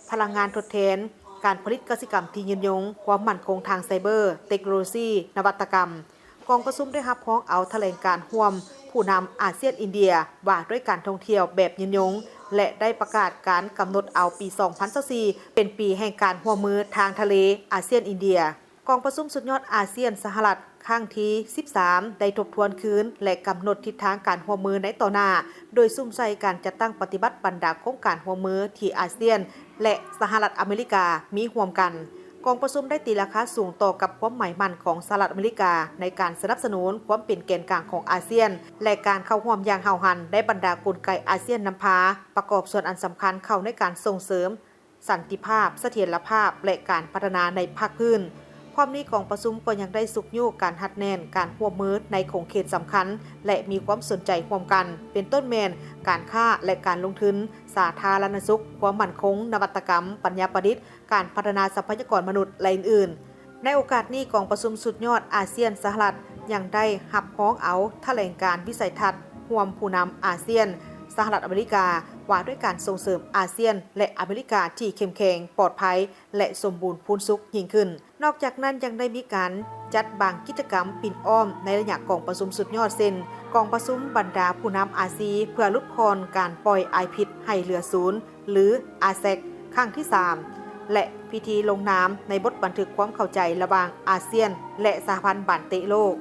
ພະລັງງານທົດແທນ, ການຜະລິດກະສິກຳທີ່ຍືນຍົງ, ຄວາມໝັ້ນຄົງທາງໄຊເບີ, ເຕັກໂນໂລຊີ, ນະວັດຕະກຳ. ກອງປະຊຸມໄດ້ຮັບຮອງເອົາຖະແຫຼງການຮ່ວມຜູ້ນຳອາຊຽນ-ອິນເດຍ ວ່າດ້ວຍການທ່ອງທ່ຽວແບບຍືນຍົງ ແລະ ໄດ້ປະກາດການກຳນົດເອົາປີສອງພັນຊາວສີ່ ເປັນປີແຫ່ງການຮ່ວມມືທາງທະເລອາຊຽນ-ອິນເດຍ. ກອງປະຊຸມສຸດຍອດອາຊຽນ-ສະຫະລັດຄັ້ງທີສິບສາມ ໄດ້ທົບທວນຄືນ ແລະ ກຳນົດທິດທາງການຮ່ວມມືໃນຕໍ່ໜ້າ, ໂດຍສຸມໃສ່ການຈັດຕັ້ງປະຕິບັດບັນດາໂຄງການຮ່ວມມືທີ່ອາຊຽນ ແລະ ສະຫະລັດອາເມລິກາມີຮ່ວມກັນ. ກອງປະຊຸມໄດ້ຕີລາຄາສູງຕໍ່ກັບຄວາມໝາຍໝັ້ນຂອງສະຫະລັດອາເມລິກາໃນການສະໜັບສະໜູນຄວາມເປັນແກນກາງຂອງອາຊຽນ ແລະ ການເຂົ້າຮ່ວມຢ່າງຫ້າວຫັນໃນບັນດາກົນໄກອາຊຽນນຳພາ, ປະກອບສ່ວນອັນສຳຄັນເຂົ້າໃນການສົ່ງເສີມ ສັນຕິພາບ, ສະຖຽນລະພາບ ແລະ ການພັດທະນາໃນພາກພື້ນ. ພ້ອມນີ້, ກອງປະຊຸມກໍຍັງໄດ້ຊຸກຍູ້ການຮັດແໜ້ນການຮ່ວມມືໃນຂົງເຂດສຳຄັນ ແລະ ມີຄວາມສົນໃຈຮ່ວມກັນ, ເປັນຕົ້ນແມ່ນການຄ້າ ແລະ ການລົງທຶນ, ສາທາລະນະສຸກ, ຄວາມໝັ້ນຄົງ, ນະວັດຕະກຳ, ປັນຍາປະດິດ, ການພັດທະນາຊັບພະຍາກອນມະນຸດ ແລະ ອື່ນໆ. ໃນໂອກາດນີ້, ກອງປະຊຸມສຸດຍອດອາຊຽນ-ສະຫະລັດ ຍັງໄດ້ຮັບຮອງເອົາຖະແຫຼງການວິໄສທັດຮ່ວມຜູ້ນຳອາຊຽນ-ສະຫະລັດອາເມລິກາ ວ່າດ້ວຍການສົ່ງເສີມອາຊຽນ ແລະ ອາເມລິກາທີ່ເຂັ້ມແຂງ, ປອດໄພ ແລະ ສົມບູນພູນສຸກຍິ່ງຂຶ້ນ. ນອກຈາກນັ້ນ, ຍັງໄດ້ມີການຈັດບາງກິດຈະກຳປິ່ນອ້ອມໃນໄລຍະກອງປະຊຸມສຸດຍອດ ເຊັ່ນ ກອງປະຊຸມບັນດາຜູ້ນຳອາຊີ ເພື່ອຫຼຸດຜ່ອນການປ່ອຍອາຍພິດໃຫ້ເຫຼືອສູນ ຫຼື ອາເຊັກ ຄັ້ງທີສາມ ແລະ ພິທີລົງນາມໃນບົດບັນທຶກຄວາມເຂົ້າໃຈລະຫວ່າງອາຊຽນ ແລະ ສະຫະພັນບານເຕະໂລກ.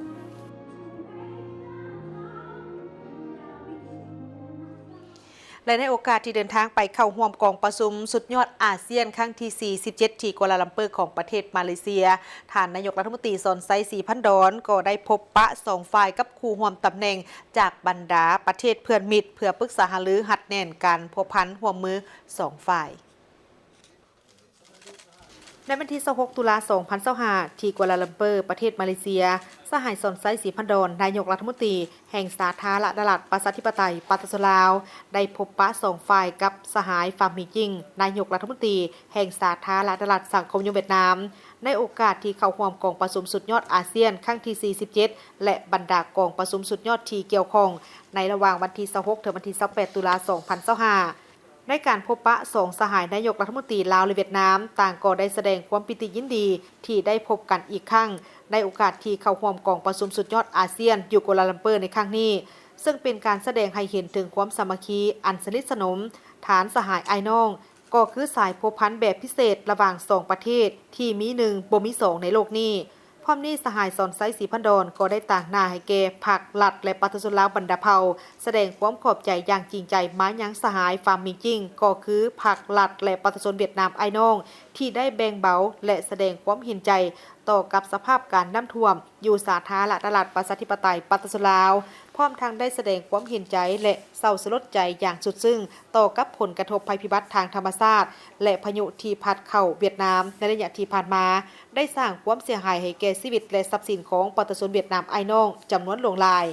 ແລະ ໃນໂອກາດທີ່ເດີນທາງໄປເຂົ້າຮ່ວມກອງປະຊຸມສຸດຍອດອາຊຽນຄັ້ງທີສີ່ສິບເຈັດ ທີ່ກົວລາລັມເປີຂອງປະເທດມາເລເຊຍ, ທ່ານນາຍົກລັດຖະມົນຕີ ສອນໄຊ ສີພັນດອນ ກໍໄດ້ພົບປະສອງຝ່າຍກັບຄູ່ຮ່ວມຕຳແໜ່ງຈາກບັນດາປະເທດເພື່ອນມິດ ເພື່ອປຶກສາຫາລືຮັດແໜ້ນການພົວພັນຮ່ວມມືສອງຝ່າຍ. ໃນວັນທີຊາວຫົກ ຕຸລາ ສອງພັນຊາວຫ້າ ທີ່ກົວລາລັມເປີ ປະເທດມາເລເຊຍ, ສະຫາຍ ສອນໄຊ ສີພັນດອນ ນາຍົກລັດຖະມົນຕີແຫ່ງສາທາລະນະລັດ ປະຊາທິປະໄຕ ປະຊາຊົນລາວ ໄດ້ພົບປະສອງຝ່າຍກັບສະຫາຍ ຟາມ ມິງຈິງ ນາຍົກລັດຖະມົນຕີແຫ່ງສາທາລະນະລັດສັງຄົມນິຍົມຫວຽດນາມ ໃນໂອກາດທີ່ເຂົ້າຮ່ວມກອງປະຊຸມສຸດຍອດອາຊຽນຄັ້ງທີສີ່ສິບເຈັດ ແລະ ບັນດາກອງປະຊຸມສຸດຍອດທີ່ກ່ຽວຂ້ອງ ໃນລະຫວ່າງວັນທີຊາວຫົກ ເຖິງວັນທີຊາວແປດ ຕຸລາ ສອງພັນຊາວຫ້າ. ໃນການພົບປະສອງສະຫາຍນາຍົກລັດຖະມົນຕີລາວ ແລະ ຫວຽດນາມ ຕ່າງກໍໄດ້ສະແດງຄວາມປີຕິຍິນດີທີ່ໄດ້ພົບກັນອີກຄັ້ງ ໃນໂອກາດທີ່ເຂົ້າຮ່ວມກອງປະຊຸມສຸດຍອດອາຊຽນຢູ່ກົວລາລັມເປີໃນຄັ້ງນີ້, ເຊິ່ງເປັນການສະແດງໃຫ້ເຫັນເຖິງຄວາມສາມັກຄີອັນສະໜິດສະໜົມ, ຖານສະຫາຍອ້າຍນ້ອງ ກໍຄືສາຍພົວພັນແບບພິເສດລະຫວ່າງສອງປະເທດທີ່ມີໜຶ່ງບໍ່ມີສອງໃນໂລກນີ້. ພ້ອມນີ້, ສະຫາຍ ສອນໄຊ ສີພັນດອນ ກໍໄດ້ຕາງໜ້າໃຫ້ແກ່ພັກລັດ ແລະ ປະຊາຊົນລາວບັນດາເຜົ່າ ສະແດງຄວາມຂອບໃຈຢ່າງຈິງໃຈມາຍັງສະຫາຍ ຟາມ ມິງຈິງ ກໍຄືພັກລັດ ແລະ ປະຊາຊົນຫວຽດນາມອ້າຍນ້ອງ ທີ່ໄດ້ແບ່ງເບົາ ແລະ ສະແດງຄວາມເຫັນໃຈຕໍ່ກັບສະພາບການນ້ຳຖ້ວມຢູ່ສາທາລະນະລັດ ປະຊາທິປະໄຕ ປະຊາຊົນລາວ, ພ້ອມທັງໄດ້ສະແດງຄວາມເຫັນໃຈ ແລະ ເສົ້າສະຫຼົດໃຈຢ່າງສຸດຊຶ້ງ ຕໍ່ກັບຜົນກະທົບໄພພິບັດທາງທຳມະຊາດ ແລະ ພາຍຸທີ່ພັດເຂົ້າຫວຽດນາມໃນໄລຍະທີ່ຜ່ານມາ ໄດ້ສ້າງຄວາມເສຍຫາຍໃຫ້ແກ່ຊີວິດ ແລະ ຊັບສິນຂອງປະຊາຊົນຫວຽດນາມອ້າຍນ້ອງຈຳນວນຫຼວງຫຼາຍ.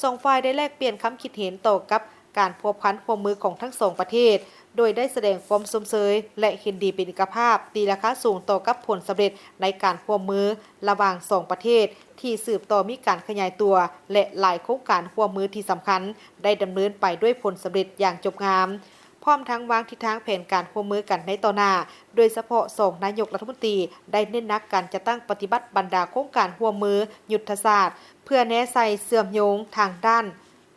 ສອງຝ່າຍໄດ້ແລກປ່ຽນຄຳຄິດເຫັນຕໍ່ກັບການພົວພັນຮ່ວມມືຂອງທັງສອງປະເທດ, ໂດຍໄດ້ສະແດງຄວາມຊົມເຊີຍ ແລະ ເຫັນດີເປັນເອກະພາບ, ຕີລາຄາສູງຕໍ່ກັບຜົນສຳເລັດໃນການຮ່ວມມືລະຫວ່າງສອງປະເທດ ທີ່ສືບຕໍ່ມີການຂະຫຍາຍຕົວ ແລະ ຫຼາຍໂຄງການຮ່ວມມືທີ່ສຳຄັນໄດ້ດຳເນີນໄປດ້ວຍຜົນສຳເລັດຢ່າງຈົບງາມ. ພ້ອມທັງວາງທິດທາງແຜນການຮ່ວມມືກັນໃນຕໍ່ໜ້າ, ໂດຍສະເພາະສອງນາຍົກລັດຖະມົນຕີໄດ້ເນັ້ນໜັກການຈັດຕັ້ງປະຕິບັດບັນດາໂຄງການຮ່ວມມືຍຸດທະສາດ ເພື່ອແນໃສ່ເຊື່ອມໂຍງທາງດ້ານ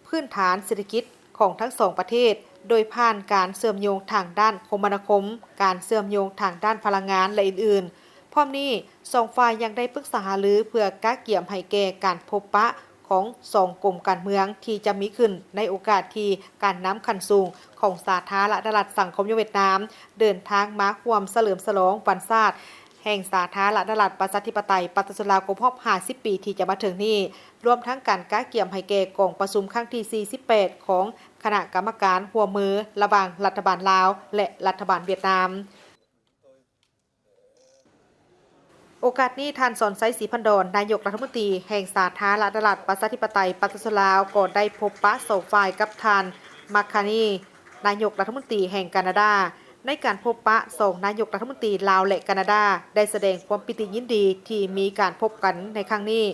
ພື້ນຖານເສດຖະກິດຂອງທັງສອງປະເທດ, ໂດຍຜ່ານການເຊື່ອມໂຍງທາງດ້ານຄົມມະນາຄົມ, ການເຊື່ອມໂຍງທາງດ້ານພະລັງງານ ແລະ ອື່ນໆ. ພ້ອມນີ້, ສອງຝ່າຍຍັງໄດ້ປຶກສາຫາລືເພື່ອກະກຽມໃຫ້ແກ່ການພົບປະ ຂອງສອງກົມການເມືອງ ທີ່ຈະມີຂຶ້ນໃນໂອກາດທີ່ການນຳຂັ້ນສູງຂອງສາທາລະນະລັດສັງຄົມນິຍົມຫວຽດນາມ ເດີນທາງມາຮ່ວມສະເຫຼີມສະຫຼອງວັນຊາດແຫ່ງສາທາລະນະລັດປະຊາທິປະໄຕປະຊາຊົນລາວ ຄົບຮອບຫ້າສິບປີທີ່ຈະມາເຖິງນີ້, ລວມທັງການກະກຽມໃຫ້ແກ່ກອງປະຊຸມຄັ້ງທີສີ່ສິບແປດຂອງຄະນະກຳມະການຮ່ວມມືລະຫວ່າງລັດຖະບານລາວ ແລະ ລັດຖະບານຫວຽດນາມ. ໂອກາດນີ້, ທ່ານ ສອນໄຊ ສີພັນດອນ ນາຍົກລັດຖະມົນຕີແຫ່ງສາທາລະນະລັດປະຊາທິປະໄຕປະຊາຊົນລາວ ກໍໄດ້ພົບປະສອງຝ່າຍກັບທ່ານ ມາກຄານີ ນາຍົກລັດຖະມົນຕີແຫ່ງການາດາ. ໃນການພົບປະ, ສອງນາຍົກລັດຖະມົນຕີລາວ ແລະ ການາດາ ໄດ້ສະແດງຄວາມປີຕິຍິນດີທີ່ມີການພົບກັນໃນຄັ້ງນີ້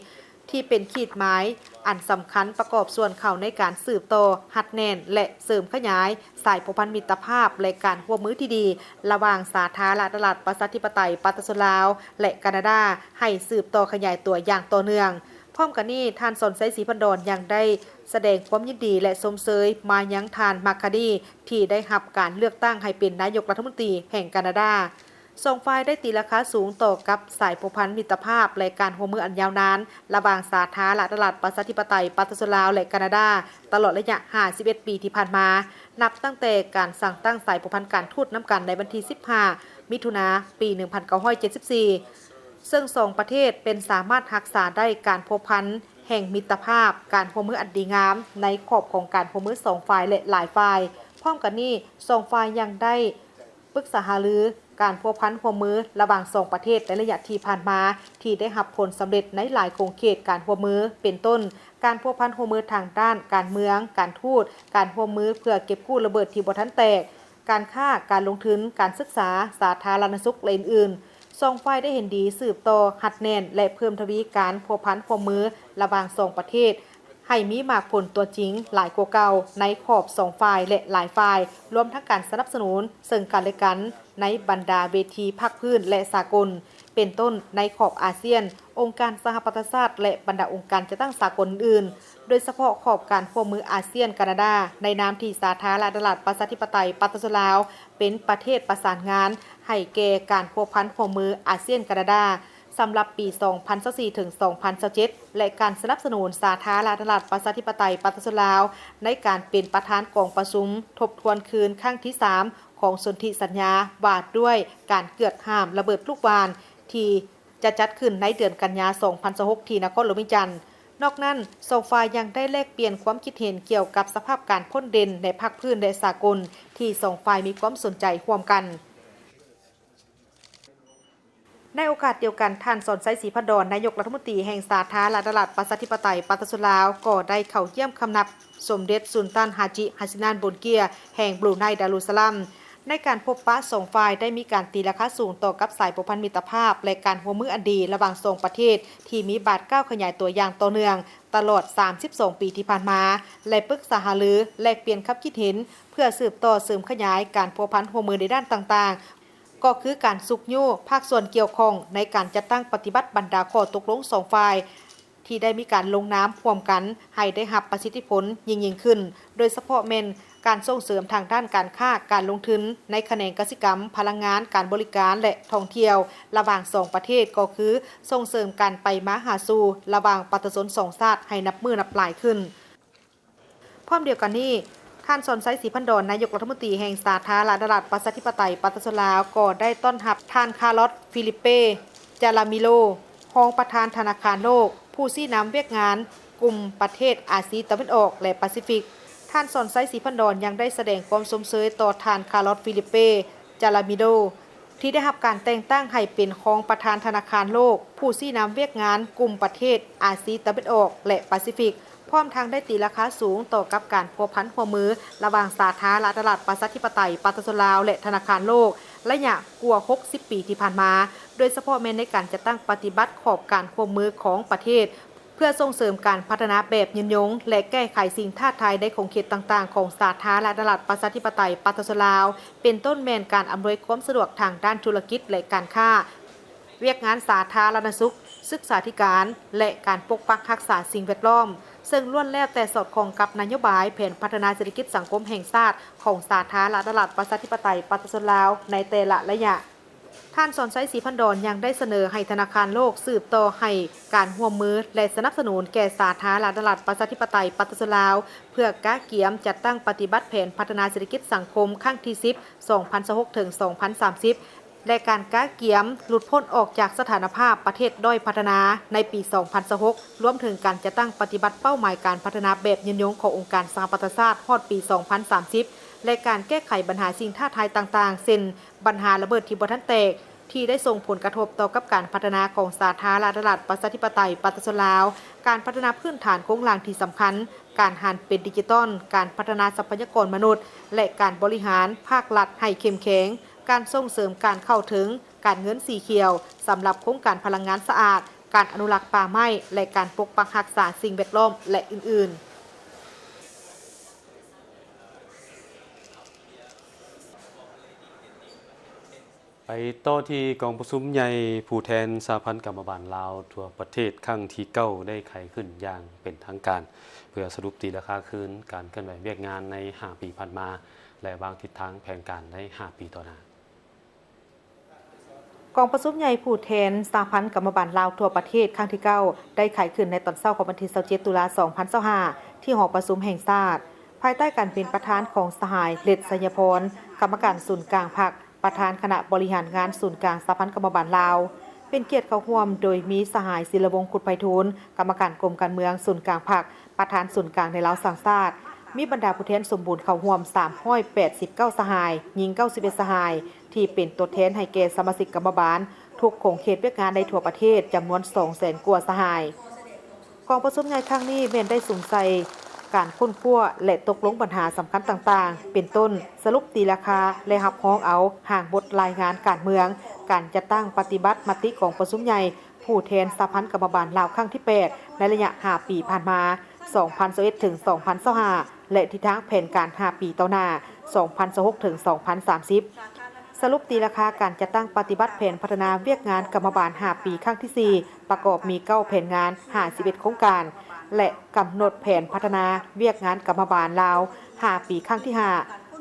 ທີ່ເປັນຂີດໝາຍອັນສຳຄັນປະກອບສ່ວນເຂົ້າໃນການສືບຕໍ່, ຮັດແໜ້ນ ແລະ ເສີມຂະຫຍາຍສາຍພົວພັນມິດຕະພາບ ແລະ ການຮ່ວມມືທີ່ດີລະຫວ່າງສາທາລະນະລັດປະຊາທິປະໄຕປະຊາຊົນລາວ ແລະ ການາດາ ໃຫ້ສືບຕໍ່ຂະຫຍາຍຕົວຢ່າງຕໍ່ເນື່ອງ. ພ້ອມກັນນີ້, ທ່ານ ສອນໄຊ ສີພັນດອນ ຍັງໄດ້ສະແດງຄວາມຍິນດີ ແລະ ຊົມເຊີຍມາຍັງທ່ານ ມາກຄານີ ທີ່ໄດ້ຮັບການເລືອກຕັ້ງໃຫ້ເປັນນາຍົກລັດຖະມົນຕີແຫ່ງການາດາ. ສອງຝ່າຍໄດ້ຕີລາຄາສູງຕໍ່ກັບສາຍພົວພັນມິດຕະພາບ ແລະ ການຮ່ວມມືອັນຍາວນານລະຫວ່າງສາທາລະນະລັດປະຊາທິປະໄຕປະຊາຊົນລາວ ແລະ ການາດາ ຕະຫຼອດໄລຍະຫ້າສິບເອັດປີທີ່ຜ່ານມາ, ນັບຕັ້ງແຕ່ການສ້າງຕັ້ງສາຍພົວພັນການທູດນຳກັນໃນວັນທີສິບຫ້າ ມິຖຸນາ ປີໜຶ່ງພັນເກົ້າຮ້ອຍເຈັດສິບສີ່ ເຊິ່ງສອງປະເທດເປັນສາມາດຮັກສາໄດ້ການພົວພັນແຫ່ງມິດຕະພາບ, ການຮ່ວມມືອັນດີງາມໃນຂອບຂອງການຮ່ວມມືສອງຝ່າຍ ແລະ ຫຼາຍຝ່າຍ. ພ້ອມກັນນີ້, ສອງຝ່າຍຍັງໄດ້ ປຶກສາຫາລືການພົວພັນຮ່ວມມືລະຫວ່າງສອງປະເທດໃນໄລຍະທີ່ຜ່ານມາ ທີ່ໄດ້ຮັບຜົນສຳເລັດໃນຫຼາຍຂົງເຂດການຮ່ວມມື ເປັນຕົ້ນ ການພົວພັນຮ່ວມມືທາງດ້ານການເມືອງ, ການທູດ, ການຮ່ວມມືເພື່ອເກັບກູ້ລະເບີດທີ່ບໍ່ທັນແຕກ, ການຄ້າ, ການລົງທຶນ, ການສຶກສາ, ສາທາລະນະສຸກ ແລະ ອື່ນໆ. ສອງຝ່າຍໄດ້ເຫັນດີສືບຕໍ່, ຮັດແໜ້ນ ແລະ ເພີ່ມທະວີການພົວພັນຮ່ວມມືລະຫວ່າງສອງປະເທດ ໃຫ້ມີໝາກຜົນຕົວຈິງຫຼາຍກວ່າເກົ່າໃນຂອບສອງຝ່າຍ ແລະ ຫຼາຍຝ່າຍ, ລວມທັງການສະໜັບສະໜູນເຊິ່ງກັນ ແລະ ກັນໃນບັນດາເວທີພາກພື້ນ ແລະ ສາກົນ, ເປັນຕົ້ນໃນຂອບອາຊຽນ, ອົງການສະຫະປະຊາຊາດ ແລະ ບັນດາອົງການຈັດຕັ້ງສາກົນອື່ນໆ, ໂດຍສະເພາະຂອບການຮ່ວມມືອາຊຽນ-ການາດາ ໃນນາມທີ່ສາທາລະນະລັດປະຊາທິປະໄຕປະຊາຊົນລາວ ເປັນປະເທດປະສານງານໃຫ້ແກ່ການພົວພັນຮ່ວມມືອາຊຽນ-ການາດາ ສຳລັບປີສອງພັນຊາວສີ່ ເຖິງ ສອງພັນຊາວເຈັດ ແລະ ການສະໜັບສະໜູນສາທາລະນະລັດປະຊາທິປະໄຕປະຊາຊົນລາວ ໃນການເປັນປະທານກອງປະຊຸມທົບທວນຄືນຄັ້ງທີສາມ ຂອງສົນທິສັນຍາວ່າດ້ວຍການເກືອດຫ້າມລະເບີດລູກຫວ່ານ ທີ່ຈະຈັດຂຶ້ນໃນເດືອນກັນຍາ ສອງພັນຊາວຫົກ ທີ່ນະຄອນຫຼວງວຽງຈັນ. ນອກນັ້ນ, ສອງຝ່າຍຍັງໄດ້ແລກປ່ຽນຄວາມຄິດເຫັນກ່ຽວກັບສະພາບການພົ້ນເດັ່ນໃນພາກພື້ນ ແລະ ສາກົນ ທີ່ສອງຝ່າຍມີຄວາມສົນໃຈຮ່ວມກັນ. ໃນໂອກາດດຽວກັນ, ທ່ານ ສອນໄຊ ສີພັນດອນ ນາຍົກລັດຖະມົນຕີແຫ່ງສາທາລະນະລັດປະຊາທິປະໄຕປະຊາຊົນລາວ ກໍໄດ້ເຂົ້າຢ້ຽມຄຳນັບສົມເດັດສຸນຕັນ ຮາຈິ ຮັດຊິນານ ໂບນເກຍ ແຫ່ງບຣູໄນ ດາຣູສະລາມ. ໃນການພົບປະ, ສອງຝ່າຍໄດ້ມີການຕີລາຄາສູງຕໍ່ກັບສາຍພົວພັນມິດຕະພາບ ແລະ ການຮ່ວມມືອັນດີລະຫວ່າງສອງປະເທດ ທີ່ມີບາດກ້າວຂະຫຍາຍຕົວຢ່າງຕໍ່ເນື່ອງຕະຫຼອດສາມສິບສອງປີທີ່ຜ່ານມາ ແລະ ປຶກສາຫາລື, ແລກປ່ຽນຄຳຄິດເຫັນ ເພື່ອສືບຕໍ່ເສີມຂະຫຍາຍການພົວພັນຮ່ວມມືໃນດ້ານຕ່າງໆ ກໍຄືການຊຸກຍູ້ພາກສ່ວນກ່ຽວຂ້ອງໃນການຈັດຕັ້ງປະຕິບັດບັນດາຂໍ້ຕົກລົງສອງຝ່າຍ ທີ່ໄດ້ມີການລົງນາມຮ່ວມກັນໃຫ້ໄດ້ຮັບປະສິດທິຜົນຍິ່ງໆຂຶ້ນ, ໂດຍສະເພາະແມ່ນການສົ່ງເສີມທາງດ້ານການຄ້າ, ການລົງທຶນໃນຂະແໜງກະສິກຳ, ພະລັງງານ, ການບໍລິການ ແລະ ທ່ອງທ່ຽວ ລະຫວ່າງສອງປະເທດ, ກໍຄືສົ່ງເສີມການໄປມາຫາສູ່ລະຫວ່າງປະຊາຊົນສອງຊາດໃຫ້ນັບມື້ນັບຫຼາຍຂຶ້ນ. ພ້ອມດຽວກັນນີ້, ທ່ານ ສອນໄຊ ສີພັນດອນ ນາຍົກລັດຖະມົນຕີແຫ່ງສາທາລະນະລັດປະຊາທິປະໄຕປະຊາຊົນລາວ ກໍໄດ້ຕ້ອນຮັບທ່ານ ຄາລອດ ຟີລິບເປ ຈາລາມິໂລ ຮອງປະທານທະນາຄານໂລກ, ຜູ້ຊີ້ນຳວຽກງານກຸ່ມປະເທດອາຊີຕາເວັນອອກ ແລະ ປາຊີຟິກ. ທ່ານ ສອນໄຊ ສີພັນດອນ ຍັງໄດ້ສະແດງຄວາມຊົມເຊີຍຕໍ່ທ່ານ ຄາລອດ ຟີລິບເປ ຈາລາມິໂລ ທີ່ໄດ້ຮັບການແຕ່ງຕັ້ງໃຫ້ເປັນຮອງປະທານທະນາຄານໂລກ, ຜູ້ຊີ້ນຳວຽກງານກຸ່ມປະເທດອາຊີຕາເວັນອອກ ແລະ ປາຊີຟິກ, ພ້ອມທັງໄດ້ຕີລາຄາສູງຕໍ່ກັບການພົວພັນຮ່ວມມືລະຫວ່າງສາທາລະນະລັດປະຊາທິປະໄຕປະຊາຊົນລາວ ແລະ ທະນາຄານໂລກ ໄລຍະກວ່າຫົກສິບປີທີ່ຜ່ານມາ, ໂດຍສະເພາະແມ່ນໃນການຈັດຕັ້ງປະຕິບັດຂອບການຮ່ວມມືຂອງປະເທດ ເພື່ອສົ່ງເສີມການພັດທະນາແບບຍືນຍົງ ແລະ ແກ້ໄຂສິ່ງທ້າທາຍໃນຂົງເຂດຕ່າງໆຂອງສາທາລະນະລັດປະຊາທິປະໄຕປະຊາຊົນລາວ, ເປັນຕົ້ນແມ່ນການອຳນວຍຄວາມສະດວກທາງດ້ານທຸລະກິດ ແລະ ການຄ້າ, ວຽກງານສາທາລະນະສຸກ, ສຶກສາທິການ ແລະ ການປົກປັກຮັກສາສິ່ງແວດລ້ອມ, ເຊິ່ງລ້ວນແລ້ວແຕ່ສອດຄ່ອງກັບນະໂຍບາຍແຜນພັດທະນາເສດຖະກິດສັງຄົມແຫ່ງຊາດຂອງສາທາລະນະລັດປະຊາທິປະໄຕປະຊາຊົນລາວໃນແຕ່ລະໄລຍະ. ທ່ານ ສອນໄຊ ສີພັນດອນ ຍັງໄດ້ສະເໜີໃຫ້ທະນາຄານໂລກສືບຕໍ່ໃຫ້ການຮ່ວມມື ແລະ ສະໜັບສະໜູນແກ່ສາທາລະນະລັດ ປະຊາທິປະໄຕ ປະຊາຊົນລາວ ເພື່ອກະກຽມຈັດຕັ້ງປະຕິບັດແຜນພັດທະນາເສດຖະກິດສັງຄົມຄັ້ງທີສິບ ສອງພັນຊາວຫົກ ເຖິງ ສອງພັນສາມສິບ ແລະ ການກະກຽມຫຼຸດພົ້ນອອກຈາກສະຖານະພາບປະເທດດ້ອຍພັດທະນາໃນປີສອງພັນຊາວຫົກ ລວມເຖິງການຈັດຕັ້ງປະຕິບັດເປົ້າໝາຍການພັດທະນາແບບຍືນຍົງຂອງອົງການສະຫະປະຊາຊາດຮອດປີສອງພັນສາມສິບ ແລະ ການແກ້ໄຂບັນຫາສິ່ງທ້າທາຍຕ່າງໆ ເຊັ່ນ ບັນຫາລະເບີດທີ່ບໍ່ທັນແຕກ ທີ່ໄດ້ສົ່ງຜົນກະທົບຕໍ່ກັບການພັດທະນາຂອງສາທາລະນະລັດ ປະຊາທິປະໄຕ ປະຊາຊົນລາວ, ການພັດທະນາພື້ນຖານໂຄງລ່າງທີ່ສຳຄັນ, ການຫັນເປັນດິຈິຕອນ, ການພັດທະນາຊັບພະຍາກອນມະນຸດ ແລະ ການບໍລິຫານພາກລັດໃຫ້ເຂັ້ມແຂງ, ການສົ່ງເສີມການເຂົ້າເຖິງການເງິນສີຂຽວສຳລັບໂຄງການພະລັງງານສະອາດ, ການອະນຸລັກປ່າໄມ້ ແລະ ການປົກປັກຮັກສາສິ່ງແວດລ້ອມ ແລະ ອື່ນໆ. ໄປຕໍ່ທີ່ກອງປະຊຸມໃຫຍ່ຜູ້ແທນສະຫະພັນກຳມະບານລາວທົ່ວປະເທດຄັ້ງທີເກົ້າ ໄດ້ໄຂຂຶ້ນຢ່າງເປັນທາງການ ເພື່ອສະຫຼຸບຕີລາຄາຄືນການເຄື່ອນໄຫວວຽກງານໃນຫ້າປີຜ່ານມາ ແລະ ວາງທິດທາງແຜນການໃນຫ້າປີຕໍ່ໜ້າ. ກອງປະຊຸມໃຫຍ່ຜູ້ແທນສະຫະພັນກຳມະບານລາວທົ່ວປະເທດຄັ້ງທີເກົ້າ ໄດ້ໄຂຂຶ້ນໃນຕອນເຊົ້າຂອງວັນທີຊາວເຈັດ ຕຸລາ ສອງພັນຊາວຫ້າ ທີ່ຫໍປະຊຸມແຫ່ງຊາດ ພາຍໃຕ້ການເປັນປະທານຂອງສະຫາຍ ເລັດ ໄຊຍະພອນ ກຳມະການສູນກາງພັກ ປະທານຄະນະບໍລິຫານງານສູນກາງສະຫະພັນກຳມະບານລາວ, ເປັນກຽດເຂົ້າຮ່ວມໂດຍມີສະຫາຍ ສິລະວົງ ຄຸດໄພທູນ ກຳມະການກົມການເມືອງສູນກາງພັກ, ປະທານສູນກາງໃນລາວສ້າງຊາດ, ມີບັນດາຜູ້ແທນສົມບູນເຂົ້າຮ່ວມສາມຮ້ອຍແປດສິບເກົ້າສະຫາຍ, ຍິງເກົ້າສິບເອັດສະຫາຍ, ທີ່ເປັນຕົວແທນໃຫ້ແກ່ສະມາຊິກກຳມະບານທຸກຂົງເຂດວຽກງານໃນທົ່ວປະເທດຈຳນວນສອງແສນກວ່າສະຫາຍ. ກອງປະຊຸມໃຫຍ່ຄັ້ງນີ້ແມ່ນໄດ້ສຸມໃສ່ການຄົ້ນຄວ້າ ແລະ ຕົກລົງບັນຫາສຳຄັນຕ່າງໆ ເປັນຕົ້ນ ສະຫຼຸບຕີລາຄາ ແລະ ຮັບຮອງເອົາຮ່າງບົດລາຍງານການເມືອງ, ການຈັດຕັ້ງປະຕິບັດມະຕິກອງປະຊຸມໃຫຍ່ຜູ້ແທນສະຫະພັນກຳມະບານລາວຄັ້ງທີແປດ ໃນໄລຍະຫ້າປີຜ່ານມາ ສອງພັນຊາວເອັດ ເຖິງ ສອງພັນຊາວຫ້າ ແລະ ທິດທາງແຜນການຫ້າປີຕໍ່ໜ້າ ສອງພັນຊາວຫົກ ເຖິງ ສອງພັນສາມສິບ. ສະຫຼຸບຕີລາຄາການຈັດຕັ້ງປະຕິບັດແຜນພັດທະນາວຽກງານກຳມະບານຫ້າປີຄັ້ງທີສີ່ ປະກອບມີເກົ້າແຜນງານ ຫ້າສິບເອັດໂຄງການ ແລະ ກຳນົດແຜນພັດທະນາວຽກງານກຳມະບານລາວຫ້າປີຄັ້ງທີຫ້າ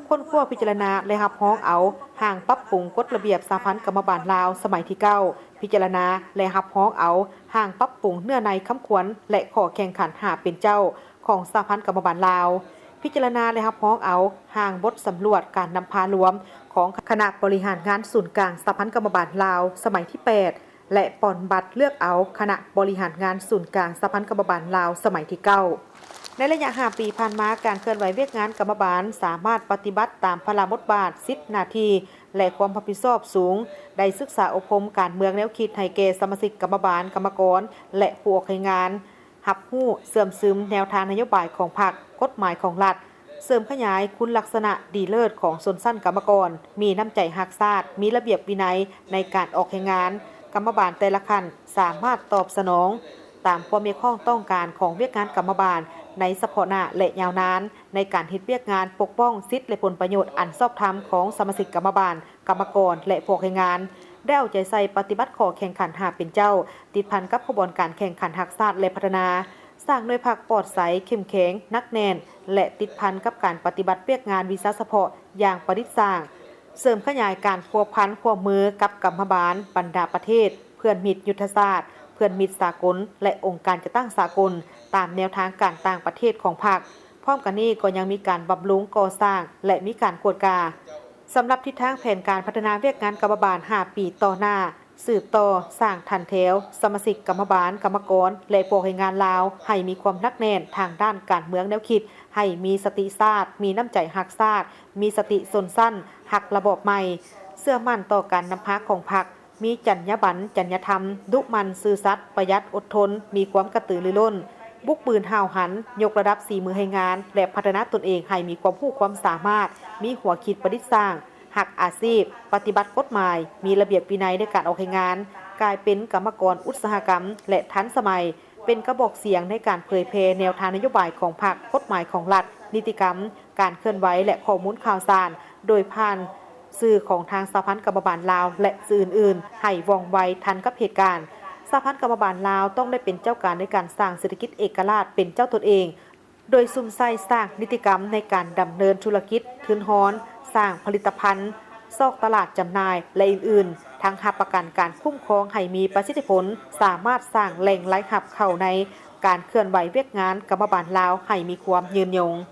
ຄົ້ນຄວ້າພິຈາລະນາ ແລະ ຮັບຮອງເອົາຮ່າງປັບປຸງກົດລະບຽບສະຫະພັນກຳມະບານລາວສະໄໝທີເກົ້າ, ພິຈາລະນາ ແລະ ຮັບຮອງເອົາຮ່າງປັບປຸງເນື້ອໃນຄຳຂວັນ ແລະ ຂໍ້ແຂ່ງຂັນຫ້າເປັນເຈົ້າຂອງສະຫະພັນກຳມະບານລາວ, ພິຈາລະນາ ແລະ ຮັບຮອງເອົາຮ່າງບົດສຳຫຼວດການນຳພາລວມຂອງຄະນະບໍລິຫານງານສູນກາງສະຫະພັນກຳມະບານລາວສະໄໝທີແປດ ແລະ ປ່ອນບັດເລືອກເອົາຄະນະບໍລິຫານງານສູນກາງສະຫະພັນກຳມະບານລາວສະໄໝທີເກົ້າ. ໃນໄລຍະຫ້າປີຜ່ານມາ, ການເຄື່ອນໄຫວວຽກງານກຳມະບານສາມາດປະຕິບັດຕາມພາລະບົດບາດ, ສິດ, ໜ້າທີ່ ແລະ ຄວາມຮັບຜິດຊອບສູງ, ໄດ້ສຶກສາອົບຮົມການເມືອງແນວຄິດໃຫ້ແກ່ສະມາຊິກກຳມະບານ, ກຳມະກອນ ແລະ ຜູ້ອອກແຮງງານ ຮັບຮູ້ເຊື່ອມຊຶມແນວທາງນະໂຍບາຍຂອງພັກ, ກົດໝາຍຂອງລັດ, ເສີມຂະຫຍາຍຄຸນລັກສະນະດີເລີດຂອງຊົນຊັ້ນກຳມະກອນ, ມີນ້ຳໃຈຮັກຊາດ, ມີລະບຽບວິໄນໃນການອອກແຮງງານ, ກຳມະບານແຕ່ລະຂັ້ນສາມາດຕອບສະໜອງຕາມຄວາມຮຽກຮ້ອງຕ້ອງການຂອງວຽກງານກຳມະບານໃນສະເພາະໜ້າ ແລະ ຍາວນານ ໃນການເຮັດວຽກງານປົກປ້ອງສິດ ແລະ ຜົນປະໂຫຍດອັນຊອບທຳຂອງສະມາຊິກກຳມະບານ, ກຳມະກອນ ແລະ ພວກແຮງງານ, ໄດ້ເອົາໃຈໃສ່ປະຕິບັດຂໍ້ແຂ່ງຂັນຫ້າເປັນເຈົ້າ, ຕິດພັນກັບຂະບວນການແຂ່ງຂັນຮັກຊາດ ແລະ ພັດທະນາ, ສ້າງໜ່ວຍພັກປອດໃສ, ເຂັ້ມແຂງ, ໜັກແໜ້ນ ແລະ ຕິດພັນກັບການປະຕິບັດວຽກງານວິຊາສະເພາະຢ່າງປະດິດສ້າງ, ເສີມຂະຫຍາຍການພົວພັນຮ່ວມມືກັບກຳມະບານບັນດາປະເທດ, ເພື່ອນມິດຍຸດທະສາດ, ເພື່ອນມິດສາກົນ ແລະ ອົງການຈັດຕັ້ງສາກົນ ຕາມແນວທາງການຕ່າງປະເທດຂອງພັກ. ພ້ອມກັນນີ້ກໍຍັງມີການບຳລຸງກໍ່ສ້າງ ແລະ ມີການກວດກາ. ສຳລັບທິດທາງແຜນການພັດທະນາວຽກງານກຳມະບານຫ້າປີຕໍ່ໜ້າ, ສືບຕໍ່ສ້າງຖັນແຖວສະມາຊິກກຳມະບານ, ກຳມະກອນ ແລະ ພວກແຮງງານລາວ ໃຫ້ມີຄວາມໜັກແໜ້ນທາງດ້ານການເມືອງແນວຄິດ, ໃຫ້ມີສະຕິຊາດ, ມີນ້ຳໃຈຮັກຊາດ, ມີສະຕິຊົນຊັ້ນ, ຮັກລະບອບໃໝ່, ເຊື່ອໝັ້ນຕໍ່ການນຳພາຂອງພັກ, ມີຈັນຍາບັນ, ຈັນຍາທຳ, ດຸໝັ່ນ, ຊື່ສັດ, ປະຢັດ, ອົດທົນ, ມີຄວາມກະຕືລືລົ້ນ, ບຸກບືນຫ້າວຫັນ, ຍົກລະດັບສີມືແຮງງານ ແລະ ພັດທະນາຕົນເອງໃຫ້ມີຄວາມຮູ້ຄວາມສາມາດ, ມີຫົວຄິດປະດິດສ້າງ, ຮັກອາຊີບ, ປະຕິບັດກົດໝາຍ, ມີລະບຽບວິໄນໃນການອອກແຮງງານ, ກາຍເປັນກຳມະກອນອຸດສາຫະກຳ ແລະ ທັນສະໄໝ, ເປັນກະບອກສຽງໃນການເຜີຍແຜ່ແນວທາງນະໂຍບາຍຂອງພັກ, ກົດໝາຍຂອງລັດ, ນິຕິກຳ, ການເຄື່ອນໄຫວ ແລະ ຂໍ້ມູນຂ່າວສານ ໂດຍຜ່ານ ສື່ຂອງທາງສະຫະພັນກຳມະບານລາວ ແລະ ສື່ອື່ນໆ ໃຫ້ວ່ອງໄວທັນກັບເຫດການ. ສະຫະພັນກຳມະບານລາວຕ້ອງໄດ້ເປັນເຈົ້າການໃນການສ້າງເສດຖະກິດເອກະລາດເປັນເຈົ້າຕົນເອງ, ໂດຍສຸມໃສ່ສ້າງນິຕິກຳໃນການດຳເນີນທຸລະກິດ, ທຶນຮອນ, ສ້າງຜະລິດຕະພັນ, ຊອກຕະຫຼາດຈຳໜ່າຍ ແລະ ອື່ນ ທັງຮັບປະກັນການຄຸ້ມຄອງໃຫ້ມີປະສິດທິຜົນ, ສາມາດສ້າງແຫຼ່ງລາຍຮັບເຂົ້າໃນການເຄື່ອນໄຫວວຽກງານກຳມະບານລາວໃຫ້ມີຄວາມຍືນຍົງ.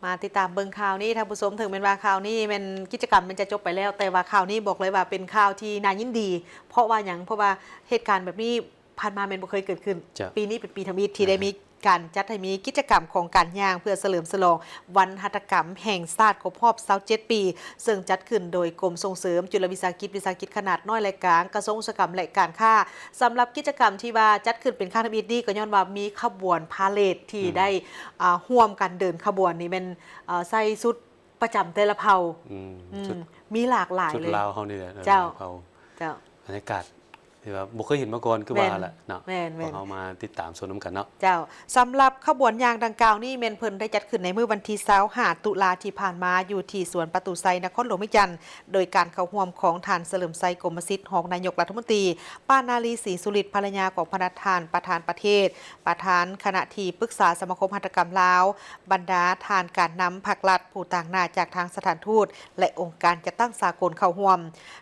ມາຕິດຕາມເບິ່ງຂ່າວນີ້ທ່ານຜູ້ຊົມ, ເຖິງແມ່ນວ່າຂ່າວນີ້ແມ່ນ ກິດຈະກຳແມ່ນຈະຈົບໄປແລ້ວ, ແຕ່ວ່າຂ່າວນີ້ບອກເລີຍວ່າເປັນຂ່າວທີ່ໜ້າຍິນດີ. ເພາະວ່າຫຍັງ? ເພາະວ່າເຫດການແບບນີ້ ຜ່ານມາແມ່ນບໍ່ເຄີຍເກີດຂຶ້ນ. ເຈົ້າ. ປີນີ້ເປັນປີທຳອິດທີ່ໄດ້ມີການຈັດໃຫ້ມີກິດຈະກຳຂອງການຍ່າງເພື່ອສະເຫຼີມສະຫຼອງວັນຫັດຖະກຳແຫ່ງຊາດຄົບຮອບຊາວເຈັດປີ, ເຊິ່ງຈັດຂຶ້ນໂດຍກົມສົ່ງເສີມຈຸລະວິສາຫະກິດ, ວິສາຫະກິດຂະໜາດນ້ອຍ ແລະ ກາງ, ກະຊວງອຸດສາຫະກຳ ແລະ ການຄ້າ. ສຳລັບກິດຈະກຳທີ່ວ່າຈັດຂຶ້ນເປັນຄັ້ງທຳອິດນີ້ ກໍຍ້ອນວ່າມີຂະບວນພາເຣດທີ່ ອືມ ໄດ້ ອ່າ ຮ່ວມກັນເດີນຂະບວນນີ້ແມ່ນ ເອີ ໃສ່ຊຸດ ປະຈຳແຕ່ລະເຜົ່າ. ອືມ ອືມ ຊຸດ ມີຫຼາກຫຼາຍເລີຍ. ຊຸດລາວເຮົານີ້ແຫຼະ. ເອີ ເຈົ້າ ເຜົ່າ. ເຈົ້າ. ບັນຍາກາດທີ່ວ່າບໍ່ເຄີຍເຫັນມາກ່ອນ ຄືວ່າຫັ້ນແຫຼະເນາະ. ແມ່ນໆ ພວກເຮົາມາຕິດຕາມຊົມນຳກັນເນາະ. ເຈົ້າ. ສຳລັບຂະບວນຍ່າງດັ່ງກ່າວນີ້ ແມ່ນເພິ່ນໄດ້ຈັດຂຶ້ນໃນມື້ວັນທີຊາວຫ້າ ຕຸລາທີ່ຜ່ານມາ ຢູ່ທີ່ສວນປະຕູໄຊ ນະຄອນຫຼວງວຽງຈັນ, ໂດຍການເຂົ້າຮ່ວມຂອງທ່ານ ສະເຫຼີມໄຊ ກົມມະສິດ ຮອງນາຍົກລັດຖະມົນຕີ, ປ້າ ນາລີ ສີສຸລິດ ພັນລະຍາຂອງປະທານປະເທດ, ປະທານຄະນະທີ່ປຶກສາສະມາຄົມຫັດຖະກຳລາວ, ບັນດາທ່ານການນຳພັກລັດ, ຜູ້ຕາງໜ້າຈາກທາງສະຖານທູດ ແລະ ອົງການຈັດຕັ້ງສາກົນເຂົ້າຮ່ວມ.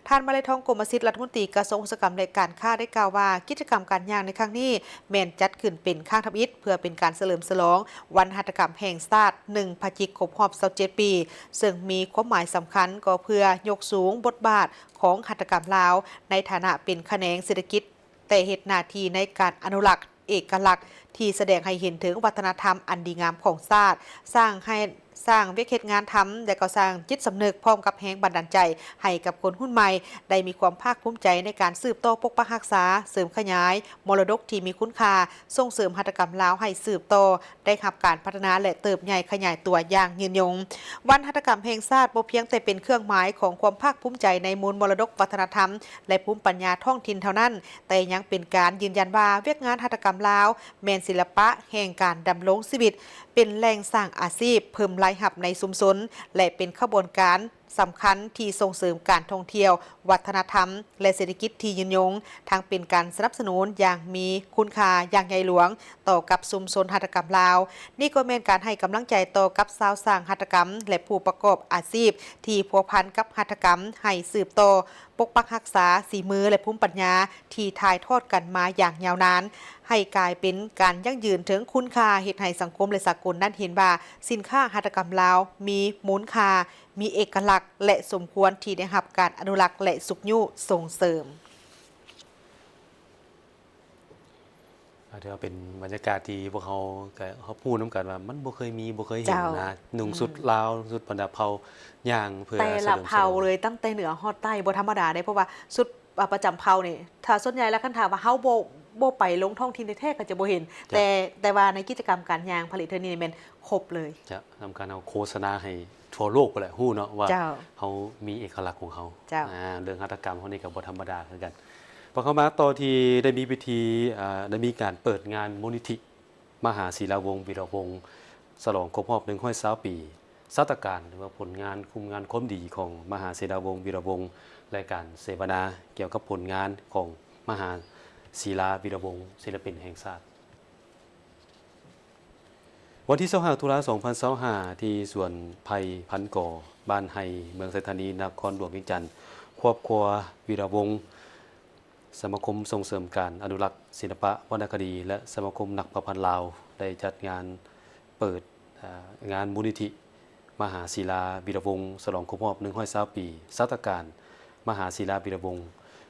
ທ່ານ ມາເລຍທອງ ກົມມະສິດ ລັດຖະມົນຕີກະຊວງອຸດສາຫະກຳ ແລະ ການຄ້າ ໄດ້ກ່າວວ່າ ກິດຈະກຳການຍ່າງໃນຄັ້ງນີ້ ແມ່ນຈັດຂຶ້ນເປັນຄັ້ງທຳອິດ ເພື່ອເປັນການສະເຫຼີມສະຫຼອງວັນຫັດຖະກຳແຫ່ງຊາດ ໜຶ່ງພະຈິກ ຄົບຮອບຊາວເຈັດປີ, ເຊິ່ງມີຄວາມໝາຍສຳຄັນກໍເພື່ອຍົກສູງບົດບາດຂອງຫັດຖະກຳລາວ ໃນຖານະເປັນຂະແໜງເສດຖະກິດ ແຕ່ເຮັດໜ້າທີ່ໃນການອະນຸລັກເອກະລັກ ທີ່ສະແດງໃຫ້ເຫັນເຖິງວັດທະນະທຳອັນດີງາມຂອງຊາດ, ສ້າງໃຫ້ ສ້າງວຽກເຮັດງານທຳ ແລະ ກໍສ້າງຈິດສຳນຶກ ພ້ອມກັບແຮງບັນດານໃຈໃຫ້ກັບຄົນຮຸ່ນໃໝ່ ໄດ້ມີຄວາມພາກພູມໃຈໃນການສືບຕໍ່ປົກປັກຮັກສາ, ເສີມຂະຫຍາຍມໍລະດົກທີ່ມີຄຸນຄ່າ, ສົ່ງເສີມຫັດຖະກຳລາວໃຫ້ສືບຕໍ່ ໄດ້ຮັບການພັດທະນາ ແລະ ເຕີບໃຫຍ່ຂະຫຍາຍຕົວຢ່າງຍືນຍົງ. ວັນຫັດຖະກຳແຫ່ງຊາດບໍ່ພຽງແຕ່ເປັນເຄື່ອງໝາຍຂອງຄວາມພາກພູມໃຈໃນມູນມໍລະດົກວັດທະນະທຳ ແລະ ພູມປັນຍາທ້ອງຖິ່ນເທົ່ານັ້ນ, ແຕ່ຍັງເປັນການຢືນຢັນວ່າ ວຽກງານຫັດຖະກຳລາວແມ່ນສິລະປະແຫ່ງການດຳລົງຊີວິດ, ເປັນແຫຼ່ງສ້າງອາຊີບ, ເພີ່ມລາຍຮັບໃນຊຸມຊົນ ແລະ ເປັນຂະບວນການ ສຳຄັນທີ່ສົ່ງເສີມການທ່ອງທ່ຽວ, ວັດທະນະທຳ ແລະ ເສດຖະກິດທີ່ຍືນຍົງ, ທັງເປັນການສະໜັບສະໜູນຢ່າງມີຄຸນຄ່າຢ່າງໃຫຍ່ຫຼວງຕໍ່ກັບຊຸມຊົນຫັດຖະກຳລາວ. ນີ້ກໍແມ່ນການໃຫ້ກຳລັງໃຈຕໍ່ກັບຊາວສ້າງຫັດຖະກຳ ແລະ ຜູ້ປະກອບອາຊີບທີ່ພົວພັນກັບຫັດຖະກຳ ໃຫ້ສືບຕໍ່ປົກປັກຮັກສາສີມື ແລະ ພູມປັນຍາທີ່ຖ່າຍທອດກັນມາຢ່າງຍາວນານ, ໃຫ້ກາຍເປັນການຢັ້ງຢືນເຖິງຄຸນຄ່າ, ເຮັດໃຫ້ສັງຄົມ ແລະ ສາກົນນັ້ນເຫັນວ່າສິນຄ້າຫັດຖະກຳລາວມີມູນຄ່າ, ມີເອກະລັກ ແລະ ສົມຄວນທີ່ໄດ້ຮັບການອະນຸລັກ ແລະ ຊຸກຍູ້ສົ່ງເສີມ. ອາ ຖືວ່າເປັນບັນຍາກາດທີ່ພວກເຮົາກະຮັບຮູ້ນຳກັນວ່າ ມັນບໍ່ເຄີຍມີ ບໍ່ເຄີຍເຫັນ ເຈົ້າ ນະ, ນຸ່ງ ອືມ ຊຸດລາວ ຊຸດບັນດາເຜົ່າ ຍ່າງເພື່ອ ແຕ່ລະເຜົ່າເລີຍ ສະເຫຼີມສະຫຼອງ ຕັ້ງແຕ່ເໜືອຮອດໃຕ້ ບໍ່ທຳມະດາເດ້, ເພາະວ່າຊຸດ ອາ ປະຈຳເຜົ່ານີ້ ຖ້າສ່ວນໃຫຍ່ແລ້ວ ຄັນຖ້າວ່າເຮົາບໍ່ ບໍ່ໄປລົງທ້ອງຖິ່ນແທ້ໆ ກໍຈະບໍ່ເຫັນ. ເຈົ້າ. ແຕ່ ແຕ່ວ່າໃນກິດຈະກຳການຍ່າງຜະລິດເທື່ອນີ້ແມ່ນຄົບເລີຍ. ເຈົ້າ. ນຳການເຮົາໂຄສະນາໃຫ້ທົ່ວໂລກພຸ້ນແຫຼະຮູ້ເນາະວ່າ ເຈົ້າ ເຮົາມີເອກະລັກຂອງເຮົາ. ເຈົ້າ. ອາ ເລື່ອງຫັດຖະກຳເຮົານີ້ກໍບໍ່ທຳມະດາຄືກັນ. ພວກເຮົາມາຕໍ່ທີ່ໄດ້ມີພິທີ ອາ ໄດ້ມີການເປີດງານມູນນິທິ ມະຫາສີລາວົງ ວີລະວົງ ສະຫຼອງຄົບຮອບໜຶ່ງຮ້ອຍຊາວປີຊາດຕະການ ຫຼືວ່າຜົນງານ ຄຸນງານຄວາມດີຂອງມະຫາສີລາວົງ ວີລະວົງ ແລະ ການເສວະນາກ່ຽວກັບຜົນງານຂອງມະຫາສີລາ ວີລະວົງ ສິລະປິນແຫ່ງຊາດ. ວັນທີຊາວຫ້າ ຕຸລາ ສອງພັນຊາວຫ້າ ທີ່ສວນໄຜ່ພັນກໍ ບ້ານໄຮ່ ເມືອງໄຊທານີ ນະຄອນຫຼວງວຽງຈັນ, ຄອບຄົວ ວີລະວົງ ສະມາຄົມສົ່ງເສີມການອະນຸລັກສິລະປະວັນນະຄະດີ ແລະ ສະມາຄົມນັກປະພັນລາວ ໄດ້ຈັດງານເປີດ ອາ ງານມູນນິທິມະຫາສີລາ ວີລະວົງ ສະຫຼອງຄົບຮອບໜຶ່ງຮ້ອຍຊາວປີຊາດຕະການມະຫາສີລາ ວີລະວົງ.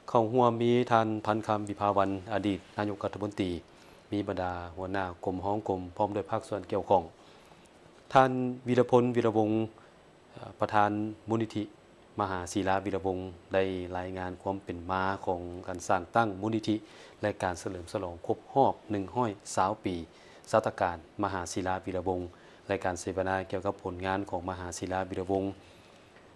ເຂົ້າຮ່ວມມີທ່ານ ພັນຄຳ ວິພາວັນ ອະດີດນາຍົກລັດຖະມົນຕີ, ມີບັນດາຫົວໜ້າກົມ, ຮອງກົມ ພ້ອມດ້ວຍພາກສ່ວນກ່ຽວຂ້ອງ. ທ່ານ ວິລະພົນ ວິລະວົງ ເອີ ປະທານມູນນິທິມະຫາສີລາ ວີລະວົງ ໄດ້ລາຍງານຄວາມເປັນມາຂອງການສ້າງຕັ້ງມູນນິທິ ແລະ ການສະເຫຼີມສະຫຼອງຄົບຮອບໜຶ່ງຮ້ອຍຊາວປີຊາດຕະການມະຫາສີລາ ວີລະວົງ ແລະ ການເສວະນາກ່ຽວກັບຜົນງານຂອງມະຫາສີລາ ວີລະວົງ.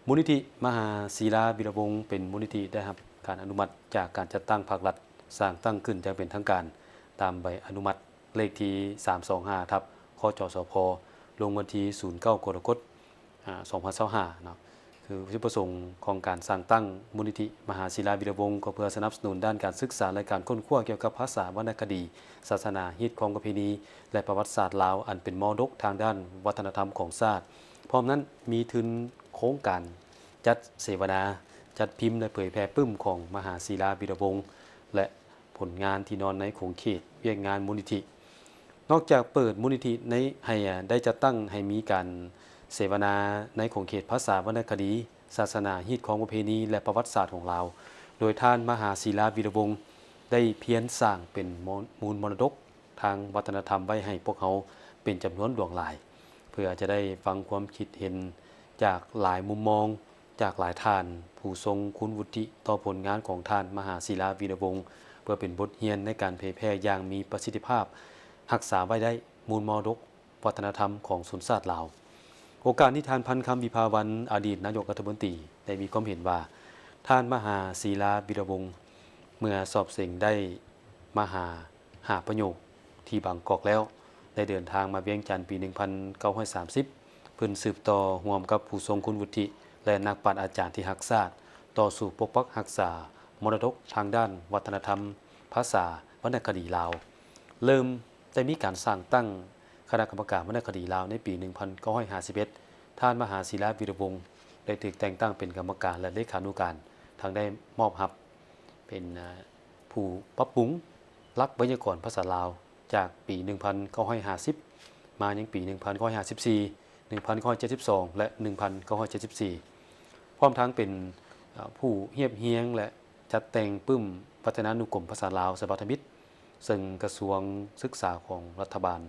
ມູນນິທິມະຫາສີລາ ວີລະວົງ ເປັນມູນນິທິໄດ້ຮັບການອະນຸມັດຈາກການຈັດຕັ້ງພາກລັດ, ສ້າງຕັ້ງຂຶ້ນຢ່າງເປັນທາງການຕາມໃບອະນຸມັດ ເລກທີສາມສອງຫ້າ ທັບ ຄຈສພ ລົງວັນທີສູນເກົ້າ ກໍລະກົດ ອາ ສອງພັນຊາວຫ້າເນາະ. ຄື ຈຸດປະສົງຂອງການສ້າງຕັ້ງມູນນິທິມະຫາສີລາ ວີລະວົງ ກໍເພື່ອສະໜັບສະໜູນດ້ານການສຶກສາ ແລະ ການຄົ້ນຄວ້າກ່ຽວກັບພາສາ, ວັນນະຄະດີ, ສາສະໜາ, ຮີດຄອງປະເພນີ ແລະ ປະຫວັດສາດລາວ ອັນເປັນມໍລະດົກທາງດ້ານວັດທະນະທຳຂອງຊາດ, ພ້ອມນັ້ນມີທຶນໂຄງການ ຈັດເສວະນາ, ຈັດພິມ ແລະ ເຜີຍແຜ່ປຶ້ມຂອງມະຫາສີລາວີລະວົງ ແລະ ຜົນງານທີ່ນອນໃນຂົງເຂດວຽກງານມູນນິທິ. ນອກຈາກເປີດມູນນິທິໃນ ໃຫ້ ໄດ້ຈັດຕັ້ງໃຫ້ມີການເສວະນາໃນຂົງເຂດພາສາ, ວັນນະຄະດີ, ສາສະໜາ, ຮີດຄອງປະເພນີ ແລະ ປະຫວັດສາດຂອງລາວ, ໂດຍທ່ານມະຫາສີລາວີລະວົງໄດ້ພຽນສ້າງເປັນມ- ມູນມໍລະດົກ ທາງວັດທະນະທຳໄວ້ໃຫ້ພວກເຮົາເປັນຈຳນວນຫຼວງຫຼາຍ, ເພື່ອຈະໄດ້ຟັງຄວາມຄິດເຫັນຈາກຫຼາຍມຸມມອງ, ຈາກຫຼາຍທ່ານຜູ້ຊົງຄຸນວຸດທິຕໍ່ຜົນງານຂອງທ່ານມະຫາສີລາວີລະວົງ, ເພື່ອເປັນບົດຮຽນໃນການເຜີຍແຜ່ຢ່າງມີປະສິດທິພາບ, ຮັກສາໄວ້ໄດ້ມູນມໍລະດົກ ວັດທະນະທຳຂອງຊົນຊາດລາວ. ໂອກາດນີ້ ທ່ານ ພັນຄຳ ວິພາວັນ ອະດີດນາຍົກລັດຖະມົນຕີ ໄດ້ມີຄວາມເຫັນວ່າ ທ່ານມະຫາສີລາວີລະວົງ ເມື່ອສອບເສັງໄດ້ມະຫາຫ້າປະໂຫຍກທີ່ບາງກອກແລ້ວ, ໄດ້ເດີນທາງມາວຽງຈັນປີໜຶ່ງພັນເກົ້າຮ້ອຍສາມສິບ ເພື່ອສືບຕໍ່ຮ່ວມກັບຜູ້ຊົງຄຸນວຸດທິ ແລະ ນັກປັດຊະນາອາຈານທີ່ຮັກຊາດ, ຕໍ່ສູ້ປົກປັກຮັກສາມໍລະດົກທາງດ້ານວັດທະນະທຳ, ພາສາ, ວັນນະຄະດີລາວ. ເລີ່ມ ໄດ້ມີການສ້າງຕັ້ງຄະນະກຳມະການວັນນະຄະດີລາວໃນປີໜຶ່ງພັນເກົ້າຮ້ອຍຫ້າສິບເອັດ, ທ່ານມະຫາສີລາວີລະວົງ ໄດ້ຖືກແຕ່ງຕັ້ງເປັນກຳມະການ ແລະ ເລຂານຸການ, ທັງໄດ້ມອບຮັບເປັນ ເອີ່ ຜູ້ປັບປຸງຫຼັກໄວຍາກອນພາສາລາວ ຈາກປີໜຶ່ງພັນເກົ້າຮ້ອຍຫ້າສິບ ມາຍັງປີໜຶ່ງພັນເກົ້າຮ້ອຍຫ້າສິບສີ່, ໜຶ່ງພັນເກົ້າຮ້ອຍເຈັດສິບສອງ ແລະ ໜຶ່ງພັນເກົ້າຮ້ອຍເຈັດສິບສີ່ ພ້ອມທັງເປັນ ເອີ່ ຜູ້ຮຽບຮຽງ ແລະ ຈັດແຕ່ງປຶ້ມວັດທະນານຸກົມພາສາລາວສະບັບທຳອິດ, ເຊິ່ງກະຊວງສຶກສາຂອງລັດຖະບານ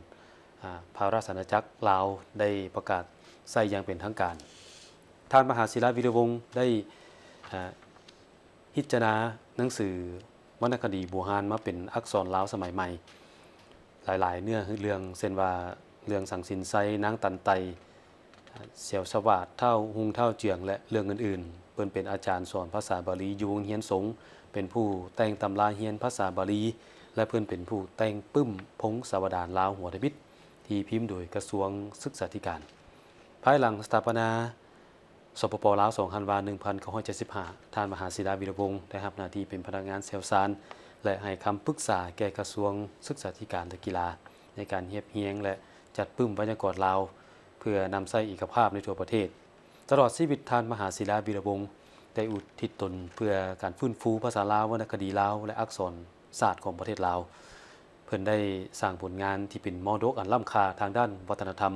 ອາ ພະລາຊະອານາຈັກລາວ ໄດ້ປະກາດໃຊ້ຢ່າງເປັນທາງການ. ທ່ານມະຫາສີລາວີລະວົງ ໄດ້ ອາ ພິຈາລະນາໜັງສືວັນນະຄະດີບູຮານມາເປັນອັກສອນລາວສະໄໝໃໝ່ ຫຼາຍໆເນື້ອເລື່ອງ ເຊັ່ນວ່າ ເລື່ອງສັງສິນໄຊ, ນາງຕັນໄຕ, ສຽວສະຫວາດ, ທ້າວຮຸ່ງ, ທ້າວເຈືອງ ແລະ ເລື່ອງອື່ນໆ. ເພິ່ນເປັນອາຈານສອນພາສາບາລີຢູ່ໂຮງຮຽນສົງ, ເປັນຜູ້ແຕ່ງຕຳລາຮຽນພາສາບາລີ ແລະ ເພິ່ນເປັນຜູ້ແຕ່ງປຶ້ມພົງສາວະດານລາວຫົວທຳອິດ ທີ່ພິມໂດຍກະຊວງສຶກສາທິການ. ພາຍຫຼັງສະຖາປະນາ ສປປ ລາວ ສອງທັນວາ ໜຶ່ງພັນເກົ້າຮ້ອຍເຈັດສິບຫ້າ ທ່ານມະຫາສີລາ ວີລະວົງ ໄດ້ຮັບໜ້າທີ່ເປັນພະນັກງານຊ່ຽວຊານ ແລະ ໃຫ້ຄຳປຶກສາແກ່ກະຊວງສຶກສາທິການ ແລະ ກິລາ ໃນການຮຽບຮຽງ ແລະ ຈັດປຶ້ມໄວຍາກອນລາວ ເພື່ອນຳໃຊ້ເອກະພາບໃນທົ່ວປະເທດ. ຕະຫຼອດຊີວິດ ທ່ານມະຫາສີລາ ວີລະວົງ ໄດ້ອຸທິດຕົນເພື່ອການຟື້ນຟູພາສາລາວ, ວັນນະຄະດີລາວ ແລະ ອັກສອນສາດຂອງປະເທດລາວ. ເພິ່ນໄດ້ສ້າງຜົນງານທີ່ເປັນມໍລະດົກອັນລ້ຳຄ່າທາງດ້ານວັດທະນະທຳ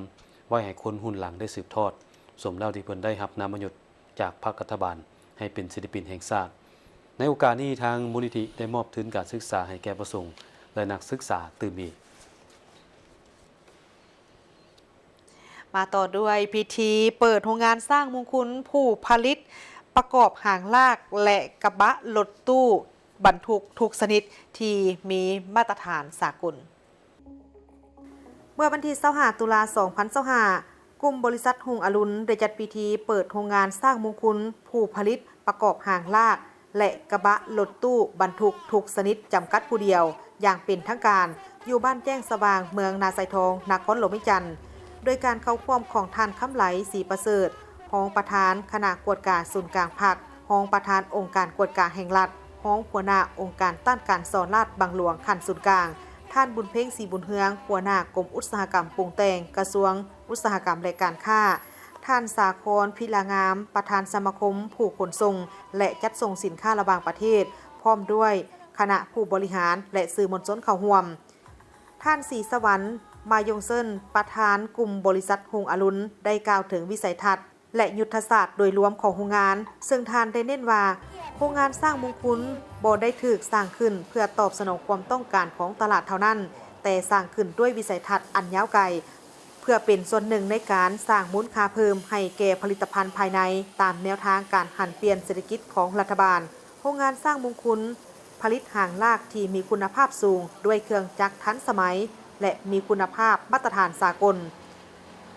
ໄວ້ໃຫ້ຄົນຮຸ່ນຫຼັງໄດ້ສືບທອດ, ສົມແລ້ວທີ່ເພິ່ນໄດ້ຮັບນາມມະຍົດຈາກພັກລັດຖະບານໃຫ້ເປັນສິລະປິນແຫ່ງຊາດ. ໃນໂອກາດນີ້ ທາງມູນນິທິໄດ້ມອບທຶນການສຶກສາໃຫ້ແກ່ພະສົງ ແລະ ນັກສຶກສາຕື່ມອີກ. ມາຕໍ່ດ້ວຍພິທີເປີດໂຮງງານຊ້າງມຸງຄຸນ ຜູ້ຜະລິດປະກອບຫາງລາກ ແລະ ກະບະລົດຕູ້ບັນທຸກທຸກຊະນິດທີ່ມີມາດຕະຖານສາກົນ. ເມື່ອວັນທີຊາວຫ້າ ຕຸລາ ສອງພັນຊາວຫ້າ ກຸ່ມບໍລິສັດຮຸ່ງອະລຸນ ໄດ້ຈັດພິທີເປີດໂຮງງານຊ້າງມຸງຄຸນ ຜູ້ຜະລິດປະກອບຫາງລາກ ແລະ ກະບະລົດຕູ້ບັນທຸກທຸກຊະນິດ ຈຳກັດຜູ້ດຽວ ຢ່າງເປັນທາງການ ຢູ່ບ້ານແຈ້ງສະຫວ່າງ ເມືອງນາຊາຍທອງ ນະຄອນຫຼວງວຽງຈັນ ໂດຍການເຂົ້າຮ່ວມຂອງທ່ານ ຄຳໄຫຼ ສີປະເສີດ ຮອງປະທານຄະນະກວດກາສູນກາງພັກ, ຮອງປະທານອົງການກວດກາແຫ່ງລັດ, ຮອງຫົວໜ້າອົງການຕ້ານການສໍ້ລາດບັງຫຼວງຂັ້ນສູນກາງ, ທ່ານ ບຸນເພັງ ສີບຸນເຮືອງ ຫົວໜ້າກົມອຸດສາຫະກຳປຸງແຕ່ງ ກະຊວງອຸດສາຫະກຳ ແລະ ການຄ້າ, ທ່ານ ສາຄອນ ພິລາງາມ ປະທານສະມາຄົມຜູ້ຂົນສົ່ງ ແລະ ຈັດສົ່ງສິນຄ້າລະຫວ່າງປະເທດ ພ້ອມດ້ວຍຄະນະຜູ້ບໍລິຫານ ແລະ ສື່ມວນຊົນເຂົ້າຮ່ວມ. ທ່ານ ສີສະຫວັນ ມາຍົງເຊີນ ປະທານກຸ່ມບໍລິສັດຮຸ່ງອະລຸນ ໄດ້ກ່າວເຖິງວິໄສທັດ ແລະ ຍຸດທະສາດໂດຍລວມຂອງໂຮງງານ, ເຊິ່ງທ່ານໄດ້ເນັ້ນວ່າ ໂຮງງານຊ້າງມຸງຄຸນບໍ່ໄດ້ຖືກສ້າງຂຶ້ນເພື່ອຕອບສະໜອງຄວາມຕ້ອງການຂອງຕະຫຼາດເທົ່ານັ້ນ, ແຕ່ສ້າງຂຶ້ນດ້ວຍວິໄສທັດອັນຍາວໄກ ເພື່ອເປັນສ່ວນໜຶ່ງໃນການສ້າງມູນຄ່າເພີ່ມໃຫ້ແກ່ຜະລິດຕະພັນພາຍໃນ ຕາມແນວທາງການຫັນປ່ຽນເສດຖະກິດຂອງລັດຖະບານ. ໂຮງງານຊ້າງມຸງຄຸນ ຜະລິດຫາງລາກທີ່ມີຄຸນນະພາບສູງ ດ້ວຍເຄື່ອງຈັກທັນສະໄໝ ແລະ ມີຄຸນນະພາບມາດຕະຖານສາກົນ.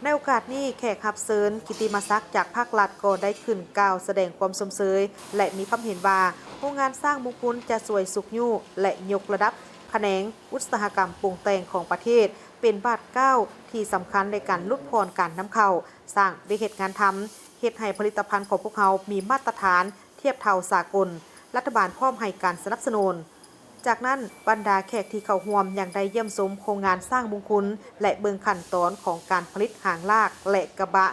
ໃນໂອກາດນີ້, ແຂກຮັບເຊີນກິດຕິມະສັກຈາກພາກລັດກໍໄດ້ຂຶ້ນກ່າວສະແດງຄວາມຊົມເຊີຍ ແລະ ມີຄວາມເຫັນວ່າ ໂຮງງານຊ້າງມຸງຄຸນຈະຊ່ວຍຊຸກຍູ້ ແລະ ຍົກລະດັບຂະແໜງອຸດສາຫະກຳປຸງແຕ່ງຂອງປະເທດ ເປັນບາດກ້າວທີ່ສຳຄັນໃນການຫຼຸດຜ່ອນການນຳເຂົ້າ, ສ້າງວຽກເຮັດງານທຳ, ເຮັດໃຫ້ຜະລິດຕະພັນຂອງພວກເຮົາມີມາດຕະຖານທຽບເທົ່າສາກົນ, ລັດຖະບານພ້ອມໃຫ້ການສະໜັບສະໜູນ. ຈາກນັ້ນ, ບັນດາແຂກທີ່ເຂົ້າຮ່ວມຍັງໄດ້ຢ້ຽມຊົມໂຮງງານຊ້າງມຸງຄຸນ ແລະ ເບິ່ງຂັ້ນຕອນຂອງການຜະລິດຫາງລາກ ແລະ ກະບະ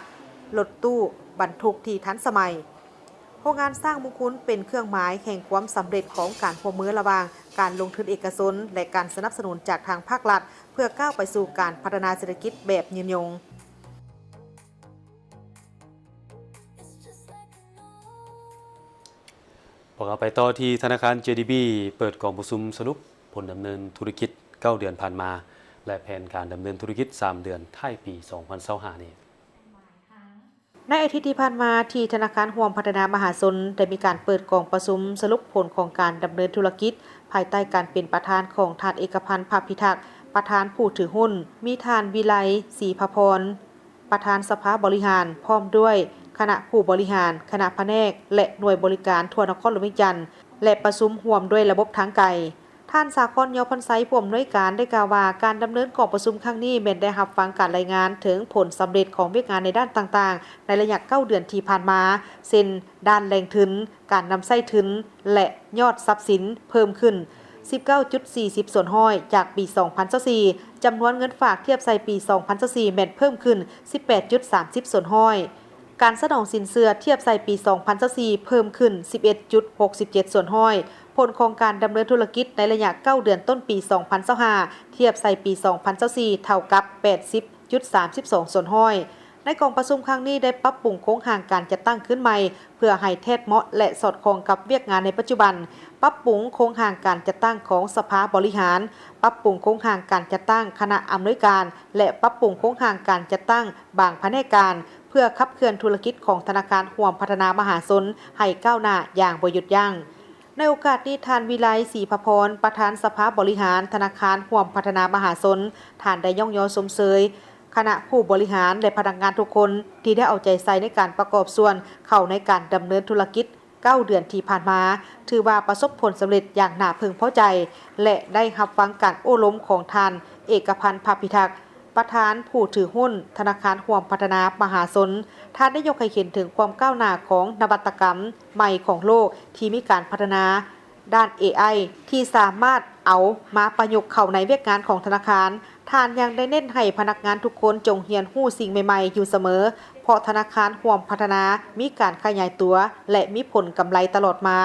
ລົດຕູ້ບັນທຸກທີ່ທັນສະໄໝ. ໂຄງງານສ້າງມຸງຄຸນເປັນເຄື່ອງໝາຍແຫ່ງຄວາມສຳເລັດຂອງການຮ່ວມມືລະຫວ່າງການລົງທຶນເອກະຊົນ ແລະ ການສະໜັບສະໜູນຈາກທາງພາກລັດ ເພື່ອກ້າວໄປສູ່ການພັດທະນາເສດຖະກິດແບບຍືນຍົງ. ພວກເຮົາໄປຕໍ່ທີ່ທະນາຄານ ເຈ ດີ ບີ ເປີດກອງປະຊຸມສະຫຼຸບຜົນດຳເນີນທຸລະກິດເກົ້າເດືອນຜ່ານມາ ແລະ ແຜນການດຳເນີນທຸລະກິດສາມເດືອນທ້າຍປີສອງພັນຊາວຫ້ານີ້. ໃນອາທິດທີ່ຜ່ານມາ ທີ່ທະນາຄານຮ່ວມພັດທະນາມະຫາຊົນ ໄດ້ມີການເປີດກອງປະຊຸມສະຫຼຸບຜົນຂອງການດຳເນີນທຸລະກິດ ພາຍໃຕ້ການເປັນປະທານຂອງທ່ານ ເອກະພັນ ພະພິທັກ ປະທານຜູ້ຖືຫຸ້ນ, ມີທ່ານ ວິໄລ ສີພະພອນ ປະທານສະພາບໍລິຫານ ພ້ອມດ້ວຍຄະນະຜູ້ບໍລິຫານ, ຄະນະພະແນກ ແລະ ໜ່ວຍບໍລິການທົ່ວນະຄອນຫຼວງວຽງຈັນ ແລະ ປະຊຸມຮ່ວມດ້ວຍລະບົບທາງໄກ. ທ່ານ ສາຄອນ ຍໍພັນໄຊ ຜູ້ອຳນວຍການ ໄດ້ກ່າວວ່າ ການດຳເນີນກອງປະຊຸມຄັ້ງນີ້ແມ່ນໄດ້ຮັບຟັງການລາຍງານເຖິງຜົນສຳເລັດຂອງວຽກງານໃນດ້ານຕ່າງໆ ໃນໄລຍະເກົ້າເດືອນທີ່ຜ່ານມາ ເຊັ່ນ ດ້ານແຫຼ່ງທຶນ, ການນຳໃຊ້ທຶນ ແລະ ຍອດຊັບສິນເພີ່ມຂຶ້ນສິບເກົ້າຈຸດສີ່ສິບສ່ວນຮ້ອຍຈາກປີສອງພັນຊາວສີ່, ຈຳນວນເງິນຝາກທຽບໃສ່ປີສອງພັນຊາວສີ່ແມ່ນເພີ່ມຂຶ້ນສິບແປດຈຸດສາມສິບສ່ວນຮ້ອຍ. ການສະໜອງສິນເຊື່ອທຽບໃສ່ປີສອງພັນຊາວສີ່ເພີ່ມຂຶ້ນສິບເອັດຈຸດຫົກສິບເຈັດສ່ວນຮ້ອຍ. ຜົນຂອງການດຳເນີນທຸລະກິດໃນໄລຍະເກົ້າເດືອນຕົ້ນປີສອງພັນຊາວຫ້າ ທຽບໃສ່ປີສອງພັນຊາວສີ່ເທົ່າກັບແປດສິບຈຸດສາມສິບສອງສ່ວນຮ້ອຍ. ໃນກອງປະຊຸມຄັ້ງນີ້ໄດ້ປັບປຸງໂຄງຮ່າງການຈັດຕັ້ງຄືນໃໝ່ ເພື່ອໃຫ້ແທດເໝາະ ແລະ ສອດຄ່ອງກັບວຽກງານໃນປັດຈຸບັນ, ປັບປຸງໂຄງຮ່າງການຈັດຕັ້ງຂອງສະພາບໍລິຫານ, ປັບປຸງໂຄງຮ່າງການຈັດຕັ້ງຄະນະອຳນວຍການ ແລະ ປັບປຸງໂຄງຮ່າງການຈັດຕັ້ງບາງພະແນກການ ເພື່ອຂັບເຄື່ອນທຸລະກິດຂອງທະນາຄານຮ່ວມພັດທະນາມະຫາຊົນໃຫ້ກ້າວໜ້າຢ່າງບໍ່ຢຸດຢັ້ງ. ໃນໂອກາດນີ້, ທ່ານ ວິໄລ ສີພະພອນ ປະທານສະພາບໍລິຫານທະນາຄານຮ່ວມພັດທະນາມະຫາຊົນ, ທ່ານໄດ້ຍ້ອງຍໍຊົມເຊີຍຄະນະຜູ້ບໍລິຫານ ແລະ ພະນັກງານທຸກຄົນ ທີ່ໄດ້ເອົາໃຈໃສ່ໃນການປະກອບສ່ວນເຂົ້າໃນການດຳເນີນທຸລະກິດເກົ້າເດືອນທີ່ຜ່ານມາ, ຖືວ່າປະສົບຜົນສຳເລັດຢ່າງໜ້າເພິ່ງພໍໃຈ ແລະ ໄດ້ຮັບຟັງການໂອ້ລົມຂອງທ່ານ ເອກະພັນ ພະພິທັກ ປະທານຜູ້ຖືຫຸ້ນທະນາຄານຮ່ວມພັດທະນາມະຫາຊົນ. ທ່ານໄດ້ຍົກໃຫ້ເຫັນເຖິງຄວາມກ້າວໜ້າຂອງນະວັດຕະກຳໃໝ່ຂອງໂລກທີ່ມີການພັດທະນາດ້ານເອໄອ ທີ່ສາມາດເອົາມາປະຍຸກເຂົ້າໃນວຽກງານຂອງທະນາຄານ. ທ່ານຍັງໄດ້ເນັ້ນໃຫ້ພະນັກງານທຸກຄົນຈົ່ງຮຽນຮູ້ສິ່ງໃໝ່ໆຢູ່ສະເໝີ, ເພາະທະນາຄານຮ່ວມພັດທະນາມີການຂະຫຍາຍຕົວ ແລະ ມີຜົນກຳໄລຕະຫຼອດມາ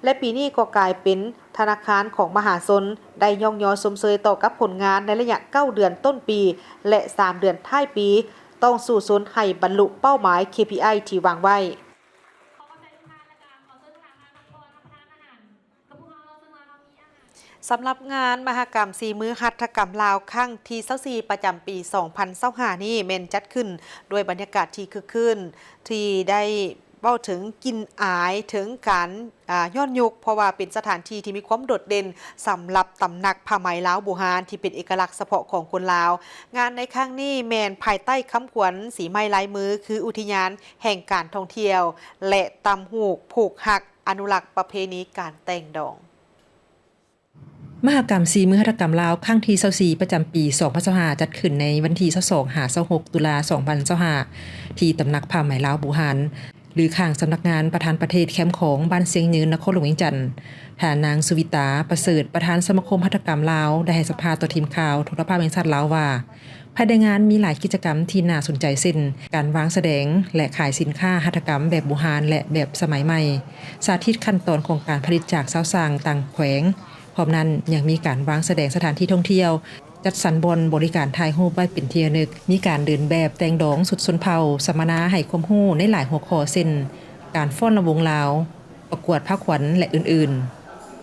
ແລະ ປີນີ້ກໍກາຍເປັນ ທະນາຄານຂອງມະຫາຊົນໄດ້ຍ້ອງຍໍຊົມເຊີຍຕໍ່ກັບຜົນງານໃນໄລຍະເກົ້າເດືອນຕົ້ນປີ ແລະ ສາມເດືອນທ້າຍປີ, ຕ້ອງສູ້ຊົນໃຫ້ບັນລຸເປົ້າໝາຍ ເຄພີໄອ ທີ່ວາງໄວ້. ສຳລັບງານມະຫະກຳສີມືຫັດຖະກຳລາວຄັ້ງທີຊາວສີ່ ປະຈຳປີສອງພັນຊາວຫ້ານີ້ ແມ່ນຈັດຂຶ້ນດ້ວຍບັນຍາກາດທີ່ຄຶກຄື້ນ ທີ່ໄດ້ ເວົ້າເຖິງກິ່ນອາຍ ເຖິງການ ອາ ຍ້ອນຍຸກ ເພາະວ່າເປັນສະຖານທີ່ທີ່ມີຄວາມໂດດເດັ່ນສຳລັບຕຳໜັກຜ້າໄໝລາວບູຮານ ທີ່ເປັນເອກະລັກສະເພາະຂອງຄົນລາວ. ງານໃນຄັ້ງນີ້ແມ່ນພາຍໃຕ້ຄຳຂວັນສີໄມ້ລາຍມື ຄື ອຸທິຍານແຫ່ງການທ່ອງທ່ຽວ ແລະ ຕ່າງຫູກຜູກຮັກ ອະນຸລັກປະເພນີການແຕ່ງດອງ. ມະຫະກຳສີມືຫັດຖະກຳລາວ ຄັ້ງທີຊາວສີ່ ປະຈຳປີສອງພັນຊາວຫ້າ ຈັດຂຶ້ນໃນວັນທີຊາວສອງ ຫາ ຊາວຫົກ ຕຸລາ ສອງພັນຊາວຫ້າ ທີ່ຕຳໜັກຜ້າໄໝລາວບູຮານ ຫຼື ຂ້າງສຳນັກງານປະທານປະເທດແຄມຂອງ ບ້ານຊຽງຍືນ ນະຄອນຫຼວງວຽງຈັນ. ທ່ານນາງ ສຸວິຕາ ປະເສີດ ປະທານສະມາຄົມຫັດຖະກຳລາວ ໄດ້ໃຫ້ສຳພາດຕໍ່ທີມຂ່າວໂທລະພາບແຫ່ງຊາດລາວວ່າ ພາຍໃນງານມີຫຼາຍກິດຈະກຳທີ່ໜ້າສົນໃຈ ເຊັ່ນ ການວາງສະແດງ ແລະ ຂາຍສິນຄ້າຫັດຖະກຳແບບບູຮານ ແລະ ແບບສະໄໝໃໝ່, ສາທິດຂັ້ນຕອນຂອງການຜະລິດຈາກຊາວຊ່າງຕ່າງແຂວງ. ພ້ອມນັ້ນຍັງມີການວາງສະແດງສະຖານທີ່ທ່ອງທ່ຽວ, ຈັດສັນບ່ອນບໍລິການຖ່າຍຮູບໄວ້ເປັນທີ່ລະນຶກ, ມີການເດີນແບບ, ແຕ່ງດອງຊຸດຊົນເຜົ່າ, ສຳມະນາໃຫ້ຄວາມຮູ້ໃນຫຼາຍຫົວຂໍ້ ເຊັ່ນ ການຟ້ອນລຳວົງລາວ, ປະກວດພາຂວັນ ແລະ ອື່ນ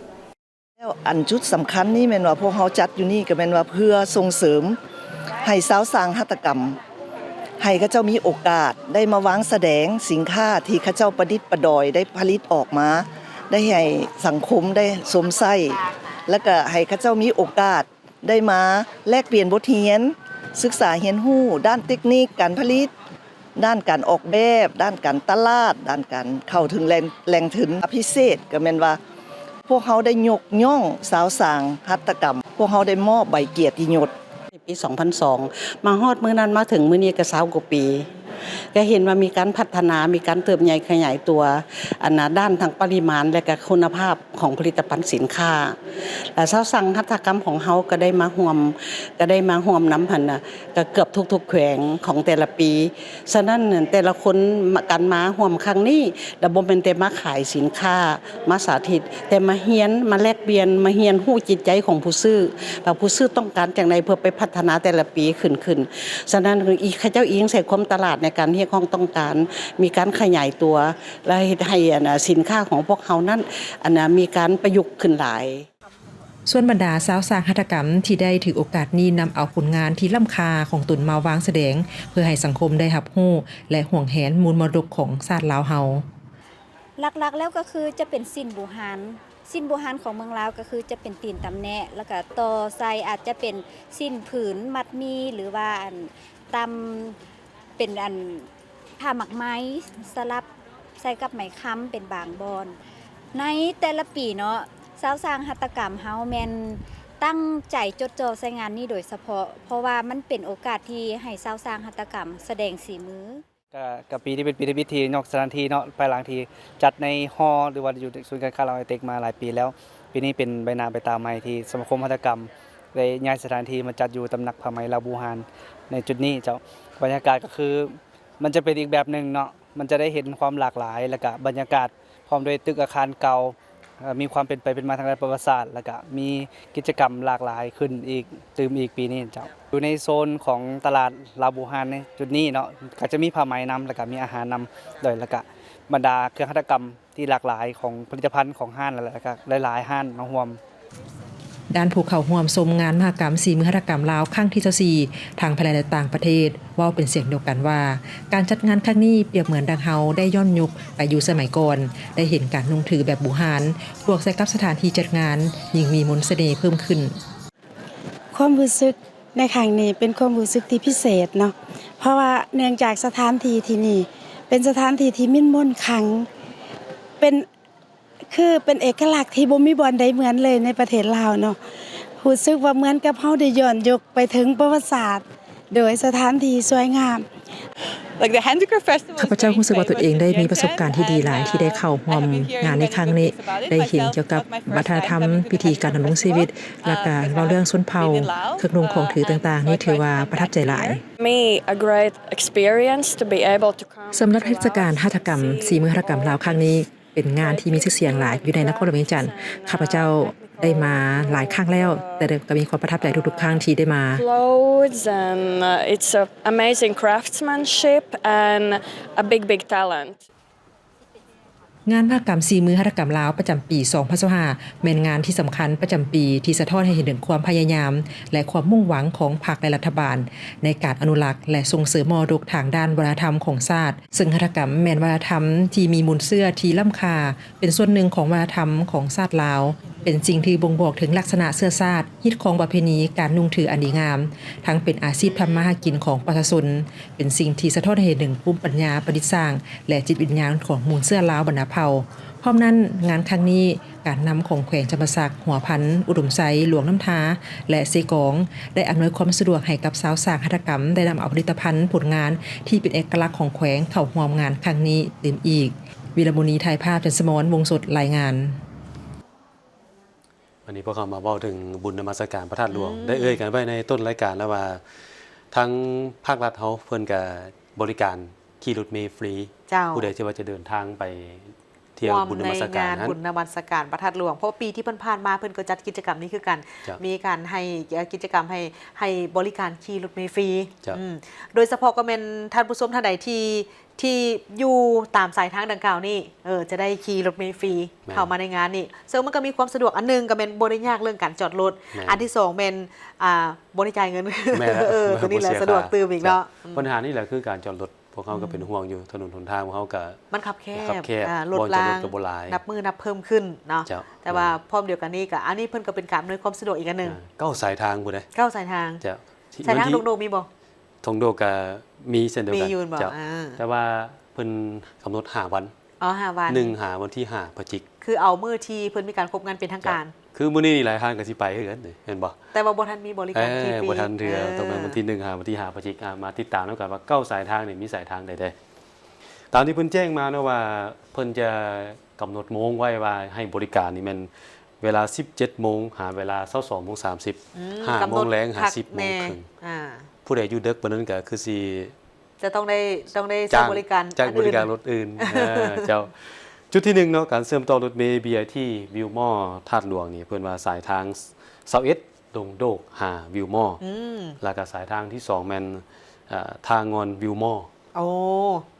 ໆ. ແລ້ວອັນຈຸດສຳຄັນນີ້ແມ່ນວ່າພວກເຮົາຈັດຢູ່ນີ້ກໍແມ່ນວ່າເພື່ອສົ່ງເສີມໃຫ້ຊາວຊ່າງຫັດຖະກຳ ໃຫ້ເຂົາເຈົ້າມີໂອກາດໄດ້ມາວາງສະແດງສິນຄ້າທີ່ເຂົາເຈົ້າປະດິດປະດອຍໄດ້ຜະລິດອອກມາ ໄດ້ໃຫ້ສັງຄົມໄດ້ຊົມໃຊ້ ແລ້ວກໍໃຫ້ເຂົາເຈົ້າມີໂອກາດ ໄດ້ມາແລກປ່ຽນບົດຮຽນ, ສຶກສາຮຽນຮູ້ດ້ານເຕັກນິກການຜະລິດ, ດ້ານການອອກແບບ, ດ້ານການຕະຫຼາດ, ດ້ານການເຂົ້າເຖິງແຫຼ່ງ, ແຫຼ່ງທຶນ. ພິເສດກໍແມ່ນວ່າ ພວກເຮົາໄດ້ຍົກຍ້ອງຊາວຊ່າງຫັດຖະກຳ, ພວກເຮົາໄດ້ມອບໃບກຽດຕິຍົດ. ໃນປີສອງພັນສອງ ມາຮອດມື້ນັ້ນມາເຖິງມື້ນີ້ກໍຊາວກວ່າປີ. ກໍເຫັນວ່າມີການພັດທະນາ ມີການເຕີບໃຫຍ່ຂະຫຍາຍຕົວ ອັນນ່າ ດ້ານທັງປະລິມານ ແລະ ກໍຄຸນນະພາບຂອງຜະລິດຕະພັນສິນຄ້າ ແລະ ຊາວຊ່າງຫັດຖະກຳຂອງເຮົາກໍໄດ້ມາຮ່ວມ ກໍໄດ້ມາຮ່ວມນຳຫັ້ນນະ ກໍເກືອບທຸກໆແຂວງຂອງແຕ່ລະປີ. ສະນັ້ນ ແຕ່ລະຄົນ ການມາຮ່ວມຄັ້ງນີ້ ລະບໍ່ແມ່ນແຕ່ມາຂາຍສິນຄ້າ ມາສາທິດ ແຕ່ມາຮຽນ ມາແລກປ່ຽນ ມາຮຽນຮູ້ຈິດໃຈຂອງຜູ້ຊື້ ວ່າຜູ້ຊື້ຕ້ອງການຈັ່ງໃດເພື່ອໄປພັດທະນາແຕ່ລະປີຂຶ້ນໆ. ສະນັ້ນ ອີກ ເຂົາເຈົ້າອີງໃສ່ຄວາມຕະຫຼາດໃນການຮຽກຮ້ອງຕ້ອງການ ມີການຂະຫຍາຍຕົວ ແລະ ເຮັດໃຫ້ ອັນນ່າ ສິນຄ້າຂອງພວກເຮົານັ້ນ ອັນນ່າ ມີການປະຍຸກຂຶ້ນຫຼາຍ. ສ່ວນບັນດາຊາວຊ່າງຫັດຖະກຳທີ່ໄດ້ຖືໂອກາດນີ້ນຳເອົາຜົນງານທີ່ລ້ຳຄ່າຂອງຕົນມາວາງສະແດງ ເພື່ອໃຫ້ສັງຄົມໄດ້ຮັບຮູ້ ແລະ ຫວງແຫນມູນມໍລະດົກຂອງຊາດລາວເຮົາ. ຫຼັກໆແລ້ວກໍຄືຈະເປັນສິ້ນບູຮານ, ສິ້ນບູຮານຂອງເມືອງລາວກໍຄືຈະເປັນຕີນຕຳແນະ ແລ້ວກໍຕໍ່ໃສ່ອາດຈະເປັນສິ້ນຜືນມັດໝີ່ ຫຼືວ່າອັນ ຕຳເປັນອັນຜ້າໝາກໄມ້ ສະຫຼັບໃສ່ກັບໄມ້ຄຳເປັນບາງບ່ອນ. ໃນແຕ່ລະປີເນາະ ຊາວຊ່າງຫັດຖະກຳເຮົາແມ່ນຕັ້ງໃຈຈົດຈໍ່ໃສ່ງານນີ້ໂດຍສະເພາະ ເພາະວ່າມັນເປັນໂອກາດທີ່ໃຫ້ຊາວຊ່າງຫັດຖະກຳສະແດງສີມື. ກະ ກະປີນີ້ເປັນປີທຳອິດທີ່ນອກສະຖານທີ່ເນາະ ພາຍຫຼັງທີ່ຈັດໃນຫໍ ຫຼືວ່າຢູ່ໃນສູນການຄ້າລາວໄຮເຕັກມາຫຼາຍປີແລ້ວ. ປີນີ້ເປັນໃບໜ້າໃບຕາໃໝ່ທີ່ສະມາຄົມຫັດຖະກຳໄດ້ຍ້າຍສະຖານທີ່ມາຈັດຢູ່ຕຳໜັກຜ້າໄໝລາວບູຮານໃນຈຸດນີ້ເຈົ້າ. ບັນຍາກາດກໍຄືມັນຈະເປັນອີກແບບໜຶ່ງເນາະ, ມັນຈະໄດ້ເຫັນຄວາມຫຼາກຫຼາຍ ແລ້ວກະບັນຍາກາດ ພ້ອມດ້ວຍຕຶກອາຄານເກົ່າ ເອີ ມີຄວາມເປັນໄປເປັນມາທາງດ້ານປະຫວັດສາດ ແລ້ວກະມີກິດຈະກຳຫຼາກຫຼາຍຂຶ້ນອີກ ຕື່ມອີກປີນີ້ເຈົ້າ. ຢູ່ໃນໂຊນຂອງຕະຫຼາດລາວບູຮານໃນຈຸດນີ້ເນາະ ກໍຈະມີຜ້າໄໝນຳ ແລ້ວກະມີອາຫານນຳ ໂດຍ ແລ້ວກະບັນດາເຄື່ອງຫັດຖະກຳທີ່ຫຼາກຫຼາຍຂອງຜະລິດຕະພັນຂອງຮ້ານ ແລ້ວກະຫຼາຍໆຮ້ານມາຮ່ວມ. ດ້ານຜູ້ເຂົ້າຮ່ວມຊົມງານມະຫະກຳສີມືຫັດຖະກຳລາວຄັ້ງທີຊາວສີ່ ທັງພາຍໃນ ແລະ ຕ່າງປະເທດ ເວົ້າເປັນສຽງດຽວກັນວ່າ ການຈັດງານຄັ້ງນີ້ປຽບເໝືອນດັ່ງເຮົາໄດ້ຍ້ອນຍຸກໄປຢູ່ສະໄໝກ່ອນ, ໄດ້ເຫັນການນຸ່ງຖືແບບບູຮານ ບວກໃສ່ກັບສະຖານທີ່ຈັດງານ ຍິ່ງມີມົນສະເໜ່ເພີ່ມຂຶ້ນ. ຄວາມຮູ້ສຶກໃນຄັ້ງນີ້ເປັນຄວາມຮູ້ສຶກທີ່ພິເສດເນາະ ເພາະວ່າເນື່ອງຈາກສະຖານທີ່ທີ່ນີ້ເປັນສະຖານທີ່ທີ່ມີມົນຄັງ ເປັນ ຄືເປັນເອກະລັກທີ່ບໍ່ມີບ່ອນໃດເໝືອນເລີຍໃນປະເທດລາວເນາະ. ຮູ້ສຶກວ່າເໝືອນກັບເຮົາໄດ້ຍ້ອນຍຸກໄປເຖິງປະຫວັດສາດ ໂດຍສະຖານທີ່ສວຍງາມ. ຂ້າພະເຈົ້າຮູ້ສຶກວ່າຕົນເອງໄດ້ມີປະສົບການທີ່ດີຫຼາຍທີ່ໄດ້ເຂົ້າຮ່ວມງານໃນຄັ້ງນີ້, ໄດ້ເຫັນກ່ຽວກັບວັດທະນະທຳ, ວິທີການດຳລົງຊີວິດ, ແລ້ວກະເວົ້າເລື່ອງຊົນເຜົ່າ, ເຄື່ອງນຸ່ງຂອງຖືຕ່າງໆ ນີ້ຖືວ່າປະທັບໃຈຫຼາຍ. ສຳລັບເທດສະການຫັດຖະກຳສີມືຫັດຖະກຳລາວຄັ້ງນີ້ ເປັນງານທີ່ມີຊື່ສຽງຫຼາຍຢູ່ໃນນະຄອນຫຼວງວຽງຈັນ. ຂ້າພະເຈົ້າໄດ້ມາຫຼາຍຄັ້ງແລ້ວ, ແຕ່ກໍມີຄວາມປະທັບໃຈທຸກໆຄັ້ງທີ່ໄດ້ມາ. Clothes and, uh, it's a amazing craftsmanship and a big, big talent. ງານມະຫະກຳສີມືຫັດຖະກຳລາວປະຈຳປີສອງພັນຊາວຫ້າ ແມ່ນງານທີ່ສຳຄັນປະຈຳປີ ທີ່ສະທ້ອນໃຫ້ເຫັນເຖິງຄວາມພະຍາຍາມ ແລະ ຄວາມມຸ່ງຫວັງຂອງພັກ ແລະ ລັດຖະບານ ໃນການອະນຸລັກ ແລະ ສົ່ງເສີມມໍລະດົກທາງດ້ານວັດທະນະທຳຂອງຊາດ. ເຊິ່ງຫັດຖະກຳແມ່ນວັດທະນະທຳທີ່ມີມູນເຊື້ອທີ່ລ້ຳຄ່າ, ເປັນສ່ວນໜຶ່ງຂອງວັດທະນະທຳຂອງຊາດລາວ, ເປັນສິ່ງທີ່ບົ່ງບອກເຖິງລັກສະນະເຊື້ອຊາດ, ຮີດຄອງປະເພນີ, ການນຸ່ງຖືອັນດີງາມ, ທັງເປັນອາຊີບທຳມາຫາກິນຂອງປະຊາຊົນ, ເປັນສິ່ງທີ່ສະທ້ອນໃຫ້ເຫັນເຖິງພູມປັນຍາປະດິດສ້າງ ແລະ ຈິດວິນຍານຂອງມູນເຊື້ອລາວບັນດາເຜົ່າ. ພ້ອມນັ້ນ, ງານຄັ້ງນີ້ ການນຳຂອງແຂວງຈຳປາສັກ, ຫົວພັນ, ອຸດົມໄຊ, ຫຼວງນ້ຳທາ ແລະ ເຊກອງ ໄດ້ອຳນວຍຄວາມສະດວກໃຫ້ກັບຊາວສ້າງຫັດຖະກຳໄດ້ນຳເອົາຜະລິດຕະພັນຜົນງານທີ່ເປັນເອກະລັກຂອງແຂວງເຂົ້າຮ່ວມງານຄັ້ງນີ້ຕື່ມອີກ. ວິລະມຸນີ ຖ່າຍພາບ, ຈັນສະໝອນ ວົງສົດ ລາຍງານ. ອັນນີ້ພວກເຮົາມາເວົ້າເຖິງບຸນນະມັດສະການພະທາດຫຼວງ ອືມ ໄດ້ເອີ່ຍກັນໄວ້ໃນຕົ້ນລາຍການແລ້ວວ່າ ທາງພາກລັດເຮົາເພິ່ນກະບໍລິການຂີ່ລົດເມຟຣີ ເຈົ້າ ຜູ້ໃດທີ່ວ່າຈະເດີນທາງໄປ ທ່ຽວບຸນນະມັດສະການຫັ້ນ ໃນງານບຸນນະມັດສະການພະທາດຫຼວງ ເພາະປີທີ່ຜ່ານໆມາເພິ່ນກໍຈັດກິດຈະກຳນີ້ຄືກັນ ເຈົ້າ ມີການໃຫ້ ເອີ ກິດຈະກຳໃຫ້ ໃຫ້ບໍລິການຂີ່ລົດເມຟຣີ ເຈົ້າ ອືມ ໂດຍສະເພາະກໍແມ່ນທ່ານຜູ້ຊົມທ່ານໃດທີ່ ທີ່ຢູ່ຕາມສາຍທາງດັ່ງກ່າວນີ້ ເອີ ຈະໄດ້ຂີ່ລົດເມຟຣີ ແມ່ນ ເຂົ້າມາໃນງານນີ້ ເຊິ່ງມັນກໍມີຄວາມສະດວກ ອັນໜຶ່ງກໍແມ່ນບໍ່ໄດ້ຍາກເລື່ອງການຈອດລົດ ແມ່ນ ອັນທີສອງແມ່ນ ອ່າ ບໍ່ໄດ້ຈ່າຍເງິນ ແມ່ນແລ້ວ ເອີ ບໍ່ເສຍຄ່າ ຕົວນີ້ແຫຼະສະດວກຕື່ມອີກເນາະ ເຈົ້າ ອືມ ບັນຫານີ້ແຫຼະຄືການຈອດລົດ ພວກເຮົາກໍເປັນຫ່ວງຢູ່ ອືມ ຖະໜົນຫົນທາງພວກເຮົາກໍມັນຄັບແຄບ ຄັບແຄບ ອ່າ ລົດລາງ ບ່ອນຈອດລົດກໍບໍ່ຫຼາຍ ນັບມື້ນັບເພີ່ມຂຶ້ນເນາະ ເຈົ້າ ແຕ່ວ່າ ແມ່ນ ພ້ອມດຽວກັນນີ້ກໍ ອັນນີ້ເພິ່ນກໍເປັນການອຳນວຍຄວາມສະດວກອີກອັນໜຶ່ງ ອ່າ ເກົ້າສາຍທາງພຸ້ນເດ້ ເກົ້າສາຍທາງ ເຈົ້າ ສາຍທາງດົງໂດກມີບໍ່? ດົງໂດກກໍມີເຊັ່ນດຽວກັນ ມີຢູ່ແມ່ນບໍ່? ເຈົ້າ ອ່າ ແຕ່ວ່າເພິ່ນກຳນົດຫ້າວັນ ອໍ ຫ້າວັນ ໜຶ່ງຫາວັນທີຫ້າພະຈິກ ຄືເອົາມື້ທີ່ເພິ່ນມີການຄົບງານເປັນທາງການ. ເຈົ້າ ຄືມື້ນີ້ນີ້ຫຼາຍທ່ານກໍຊິໄປຄືກັນນີ້ ແມ່ນບໍ່? ແຕ່ວ່າບໍ່ທັນມີບໍລິການ ເອີ ທີ່ຟຣີ ບໍ່ທັນເທື່ອ ເອີ ຕ້ອງແມ່ນວັນທີໜຶ່ງຫາວັນທີຫ້າພະຈິກ ອ່າ ມາຕິດຕາມນຳກັນວ່າເກົ້າສາຍທາງນີ້ມີສາຍທາງໃດແດ່. ຕາມທີ່ເພິ່ນແຈ້ງມາເນາະວ່າ ເພິ່ນຈະກຳນົດໂມງໄວ້ວ່າໃຫ້ບໍລິການນີ້ແມ່ນເວລາສິບເຈັດໂມງຫາເວລາຊາວສອງໂມງສາມສິບ ອືມ ຫ້າໂມງແລງຫາສິບໂມງເຄິ່ງ. ອ່າ ຜູ້ໃດຢູ່ເດິກປານນັ້ນກໍຄືຊິ ຈະຕ້ອງໄດ້ ຕ້ອງໄດ້ໃຊ້ບໍລິການ ຈ້າງ ຈ້າງບໍລິການລົດອື່ນ ເອີ ເຈົ້າ. ຈຸດທີໜຶ່ງເນາະ ການເຊື່ອມຕໍ່ລົດເມ ບີອາທີ ວິວມໍ ທາດຫຼວງນີ້ ເພິ່ນວ່າສາຍທາງຊາວເອັດ ດົງໂດກຫາວິວມໍ ອືມ ແລ້ວກໍສາຍທາງທີສອງແມ່ນ ເອີ ທ່າງ່ອນ ວິວມໍ. ໂອ້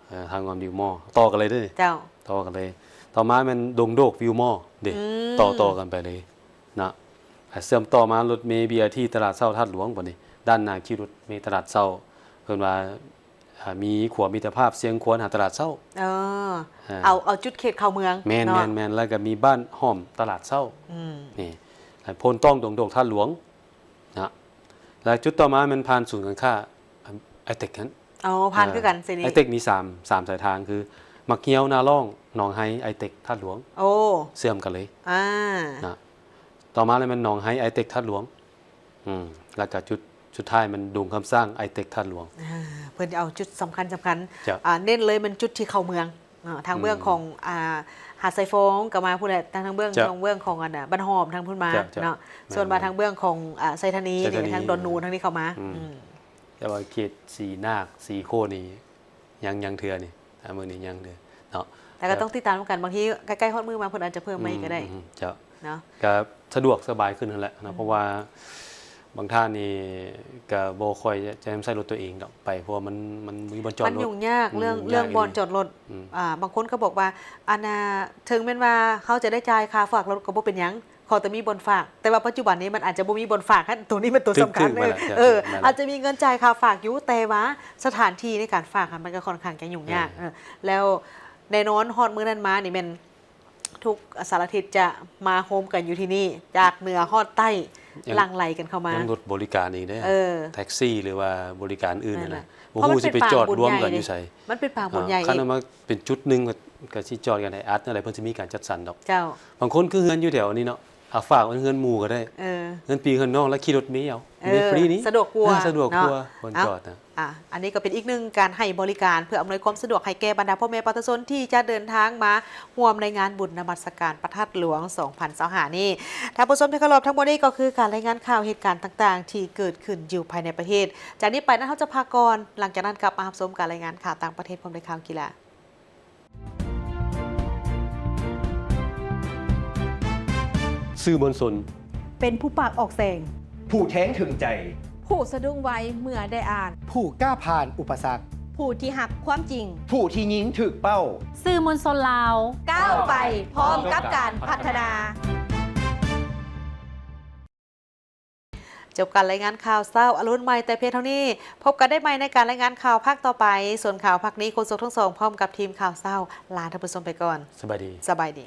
ເອີ ທ່າງ່ອນ ວິວມໍ ຕໍ່ກັນເລີຍເດ້ ເຈົ້າ ຕໍ່ກັນເລີຍ. ຕໍ່ມາແມ່ນດົງໂດກ ວິວມໍເດ້ ອືມ ຕໍ່ ຕໍ່ກັນໄປເລີຍເນາະ. ເຊື່ອມຕໍ່ມາລົດເມ ບີອາທີ ຕະຫຼາດເຊົ້າທາດຫຼວງ ບັດນີ້ ດ້ານໜ້າຄິວລົດເມຕະຫຼາດເຊົ້າ ເພິ່ນວ່າ ອ່າ ມີຂົວມິດຕະພາບຊຽງຂວານຫາຕະຫຼາດເຊົ້າ. ເອີ ອ່າ ເອົາ ເອົາຈຸດເຂດເຂົ້າເມືອງ ແມ່ນ ເນາະ ແມ່ນ ແມ່ນ ແລ້ວກໍມີບ້ານຫ້ອມຕະຫຼາດເຊົ້າ. ອືມ ນີ້ ໂພນຕ້ອງ ດົງໂດກ ທາດຫຼວງນະ. ແລ້ວຈຸດຕໍ່ມາແມ່ນຜ່ານສູນການຄ້າໄອເຕັກຫັ້ນ. ອໍ ຜ່ານຄືກັນ ອ່າ ເສັ້ນນີ້ ໄອເຕັກມີສາມ ສາມສາຍທາງ ຄືໝາກຮຽວ ນາລ້ອງ ໜອງໄຮ ໄອເຕັກ ທາດຫຼວງ. ໂອ້ ເຊື່ອມກັນເລີຍ ອ່າ ນະ. ຕໍ່ມາແລ້ວແມ່ນໜອງໄຮ ໄອເຕັກ ທາດຫຼວງ. ອືມ ແລ້ວກໍຈຸດສຸດທ້າຍແມ່ນດົງຄຳສ້າງ ໄອເຕັກ ທາດຫຼວງ. ອ່າ ເພິ່ນເອົາຈຸດສຳຄັນ ສຳຄັນ ເຈົ້າ ອ່າ ເນັ້ນເລີຍແມ່ນຈຸດທີ່ເຂົ້າເມືອງເນາະ ທາງເບື້ອງ ອືມ ຂອງ ອ່າ ຫາດຊາຍຟອງກໍມາພຸ້ນແຫຼະ ທາງ ທາງເບື້ອງ ເຈົ້າ ທາງເບື້ອງຂອງອັນນະ ບ້ານຫ້ອມທາງພຸ້ນມາ ເຈົ້າ ເຈົ້າ ເນາະ ແມ່ນ ສ່ວນວ່າ ແມ່ນ ທາງເບື້ອງຂອງ ອ່າ ໄຊທານີ ໄຊທານີ ນີ້ ທາງດອນນູນ ອືມ ທາງນີ້ເຂົ້າມາ. ອືມ ອືມ ແຕ່ວ່າເຂດສີນາກ ສີໂຄດນີ້ ຍັງ ຍັງເທື່ອນີ້ ອ່າ ມື້ນີ້ຍັງເທື່ອເນາະ. ແຕ່ກໍຕ້ອງຕິດຕາມນຳກັນ ບາງທີໃກ້ໆຮອດມື້ມາເພິ່ນອາດຈະເພີ່ມມາອີກກໍໄດ້ ອືມ ເຈົ້າ ເນາະ ກໍສະດວກສະບາຍຂຶ້ນຫັ້ນແຫຼະເນາະ ອືມ ເພາະວ່າບາງທ່ານນີ້ກໍບໍ່ຄ່ອຍຈະໃຊ້ລົດຕົວເອງດອກໄປ ເພາະວ່າມັນ ມັນມີບ່ອນຈອດລົດ ມັນຫຍຸ້ງຍາກເລື່ອງ ຫຍຸ້ງຍາກ ເລື່ອງບ່ອນຈອດລົດ. ອືມ ອ່າ ບາງຄົນກໍບອກວ່າ ອັນນ່າ ເຖິງແມ່ນວ່າເຮົາຈະໄດ້ຈ່າຍຄ່າຝາກລົດກໍບໍ່ເປັນຫຍັງ ຂໍແຕ່ມີບ່ອນຝາກ ແຕ່ວ່າປັດຈຸບັນນີ້ມັນອາດຈະບໍ່ມີບ່ອນຝາກ ໂຕນີ້ແມ່ນໂຕສຳຄັນເລີຍ. ເອີ ອາດຈະມີເງິນຈ່າຍຄ່າຝາກຢູ່ ແຕ່ວ່າສະຖານທີ່ໃນການຝາກຫັ້ນ ມັນກໍຄ່ອນຂ້າງຈະຫຍຸ້ງຍາກ. ເອີ ເອີ ແລ້ວແນ່ນອນ ຮອດມື້ນັ້ນມານີ້ແມ່ນທຸກສາລະທິດຈະມາໂຮມກັນຢູ່ທີ່ນີ້ ຈາກເໜືອຮອດໃຕ້ ຍັງ ຫຼັ່ງໄຫຼກັນເຂົ້າມາ ຍັງລົດບໍລິການອີກເດ້. ເອີ ແທັກຊີ ຫຼືວ່າບໍລິການອື່ນຫັ້ນນະ ບໍ່ຮູ້ຊິໄປຈອດລວມກັນຢູ່ໃສ. ມັນເປັນປາງບຸນໃຫຍ່ ອ່າ ຄັນເອົາມາເປັນຈຸດໜຶ່ງ ກໍຊິຈອດກັນໃຫ້ອັດແນວໃດ ເພິ່ນຊິມີການຈັດສັນດອກ. ເຈົ້າ ບາງຄົນຄືເຮືອນຢູ່ແຖວນີ້ເນາະ ອາ ຝາກເຮືອນໝູ່ກໍໄດ້ ເອີ ເຮືອນພີ່ເຮືອນນ້ອງ ແລ້ວຂີ່ລົດເມເອົາ ເອີ ໄດ້ຟຣີນີ້ ສະດວກກວ່າ ເນາະ ສະດວກກວ່າ ບ່ອນຈອດນະ. ອ່າ ອັນນີ້ກໍເປັນອີກໜຶ່ງການໃຫ້ບໍລິການ ເພື່ອອຳນວຍຄວາມສະດວກໃຫ້ແກ່ບັນດາພໍ່ແມ່ປະຊາຊົນທີ່ຈະເດີນທາງມາຮ່ວມໃນງານບຸນນະມັດສະການພະທາດຫຼວງສອງພັນຊາວຫ້ານີ້. ທ່ານຜູ້ຊົມທີ່ເຄົາລົບ ທັງໝົດນີ້ກໍຄືການລາຍງານຂ່າວເຫດການຕ່າງໆທີ່ເກີດຂຶ້ນຢູ່ພາຍໃນປະເທດ. ຈາກນີ້ໄປນັ້ນເຮົາຈະພັກກ່ອນ ຫຼັງຈາກນັ້ນກັບມາຮັບຊົມການລາຍງານຂ່າວຕ່າງປະເທດພ້ອມດ້ວຍຂ່າວກິລາ. ສື່ມວນຊົນ ເປັນຜູ້ປາກອອກແສງ ຜູ້ແທງເຖິງໃຈ ຜູ້ສະດຸ້ງໄວເມື່ອໄດ້ອ່ານ ຜູ້ກ້າຜ່ານອຸປະສັກ ຜູ້ທີ່ຮັກຄວາມຈິງ ຜູ້ທີ່ຍິງຖືກເປົ້າ. ສື່ມວນຊົນລາວ ກ້າວໄປພ້ອມກັບການພັດທະນາ. ຈົບການລາຍງານຂ່າວເຊົ້າອາລຸນໃໝ່ແຕ່ພຽງເທົ່ານີ້. ພົບກັນໄດ້ໃໝ່ໃນການລາຍງານຂ່າວພາກຕໍ່ໄປ. ສ່ວນຂ່າວພາກນີ້ ໂຄສົກທັງສອງພ້ອມກັບທີມຂ່າວເຊົ້າ ລາທ່ານຜູ້ຊົມໄປກ່ອນ. ສະບາຍດີ. ສະບາຍດີ.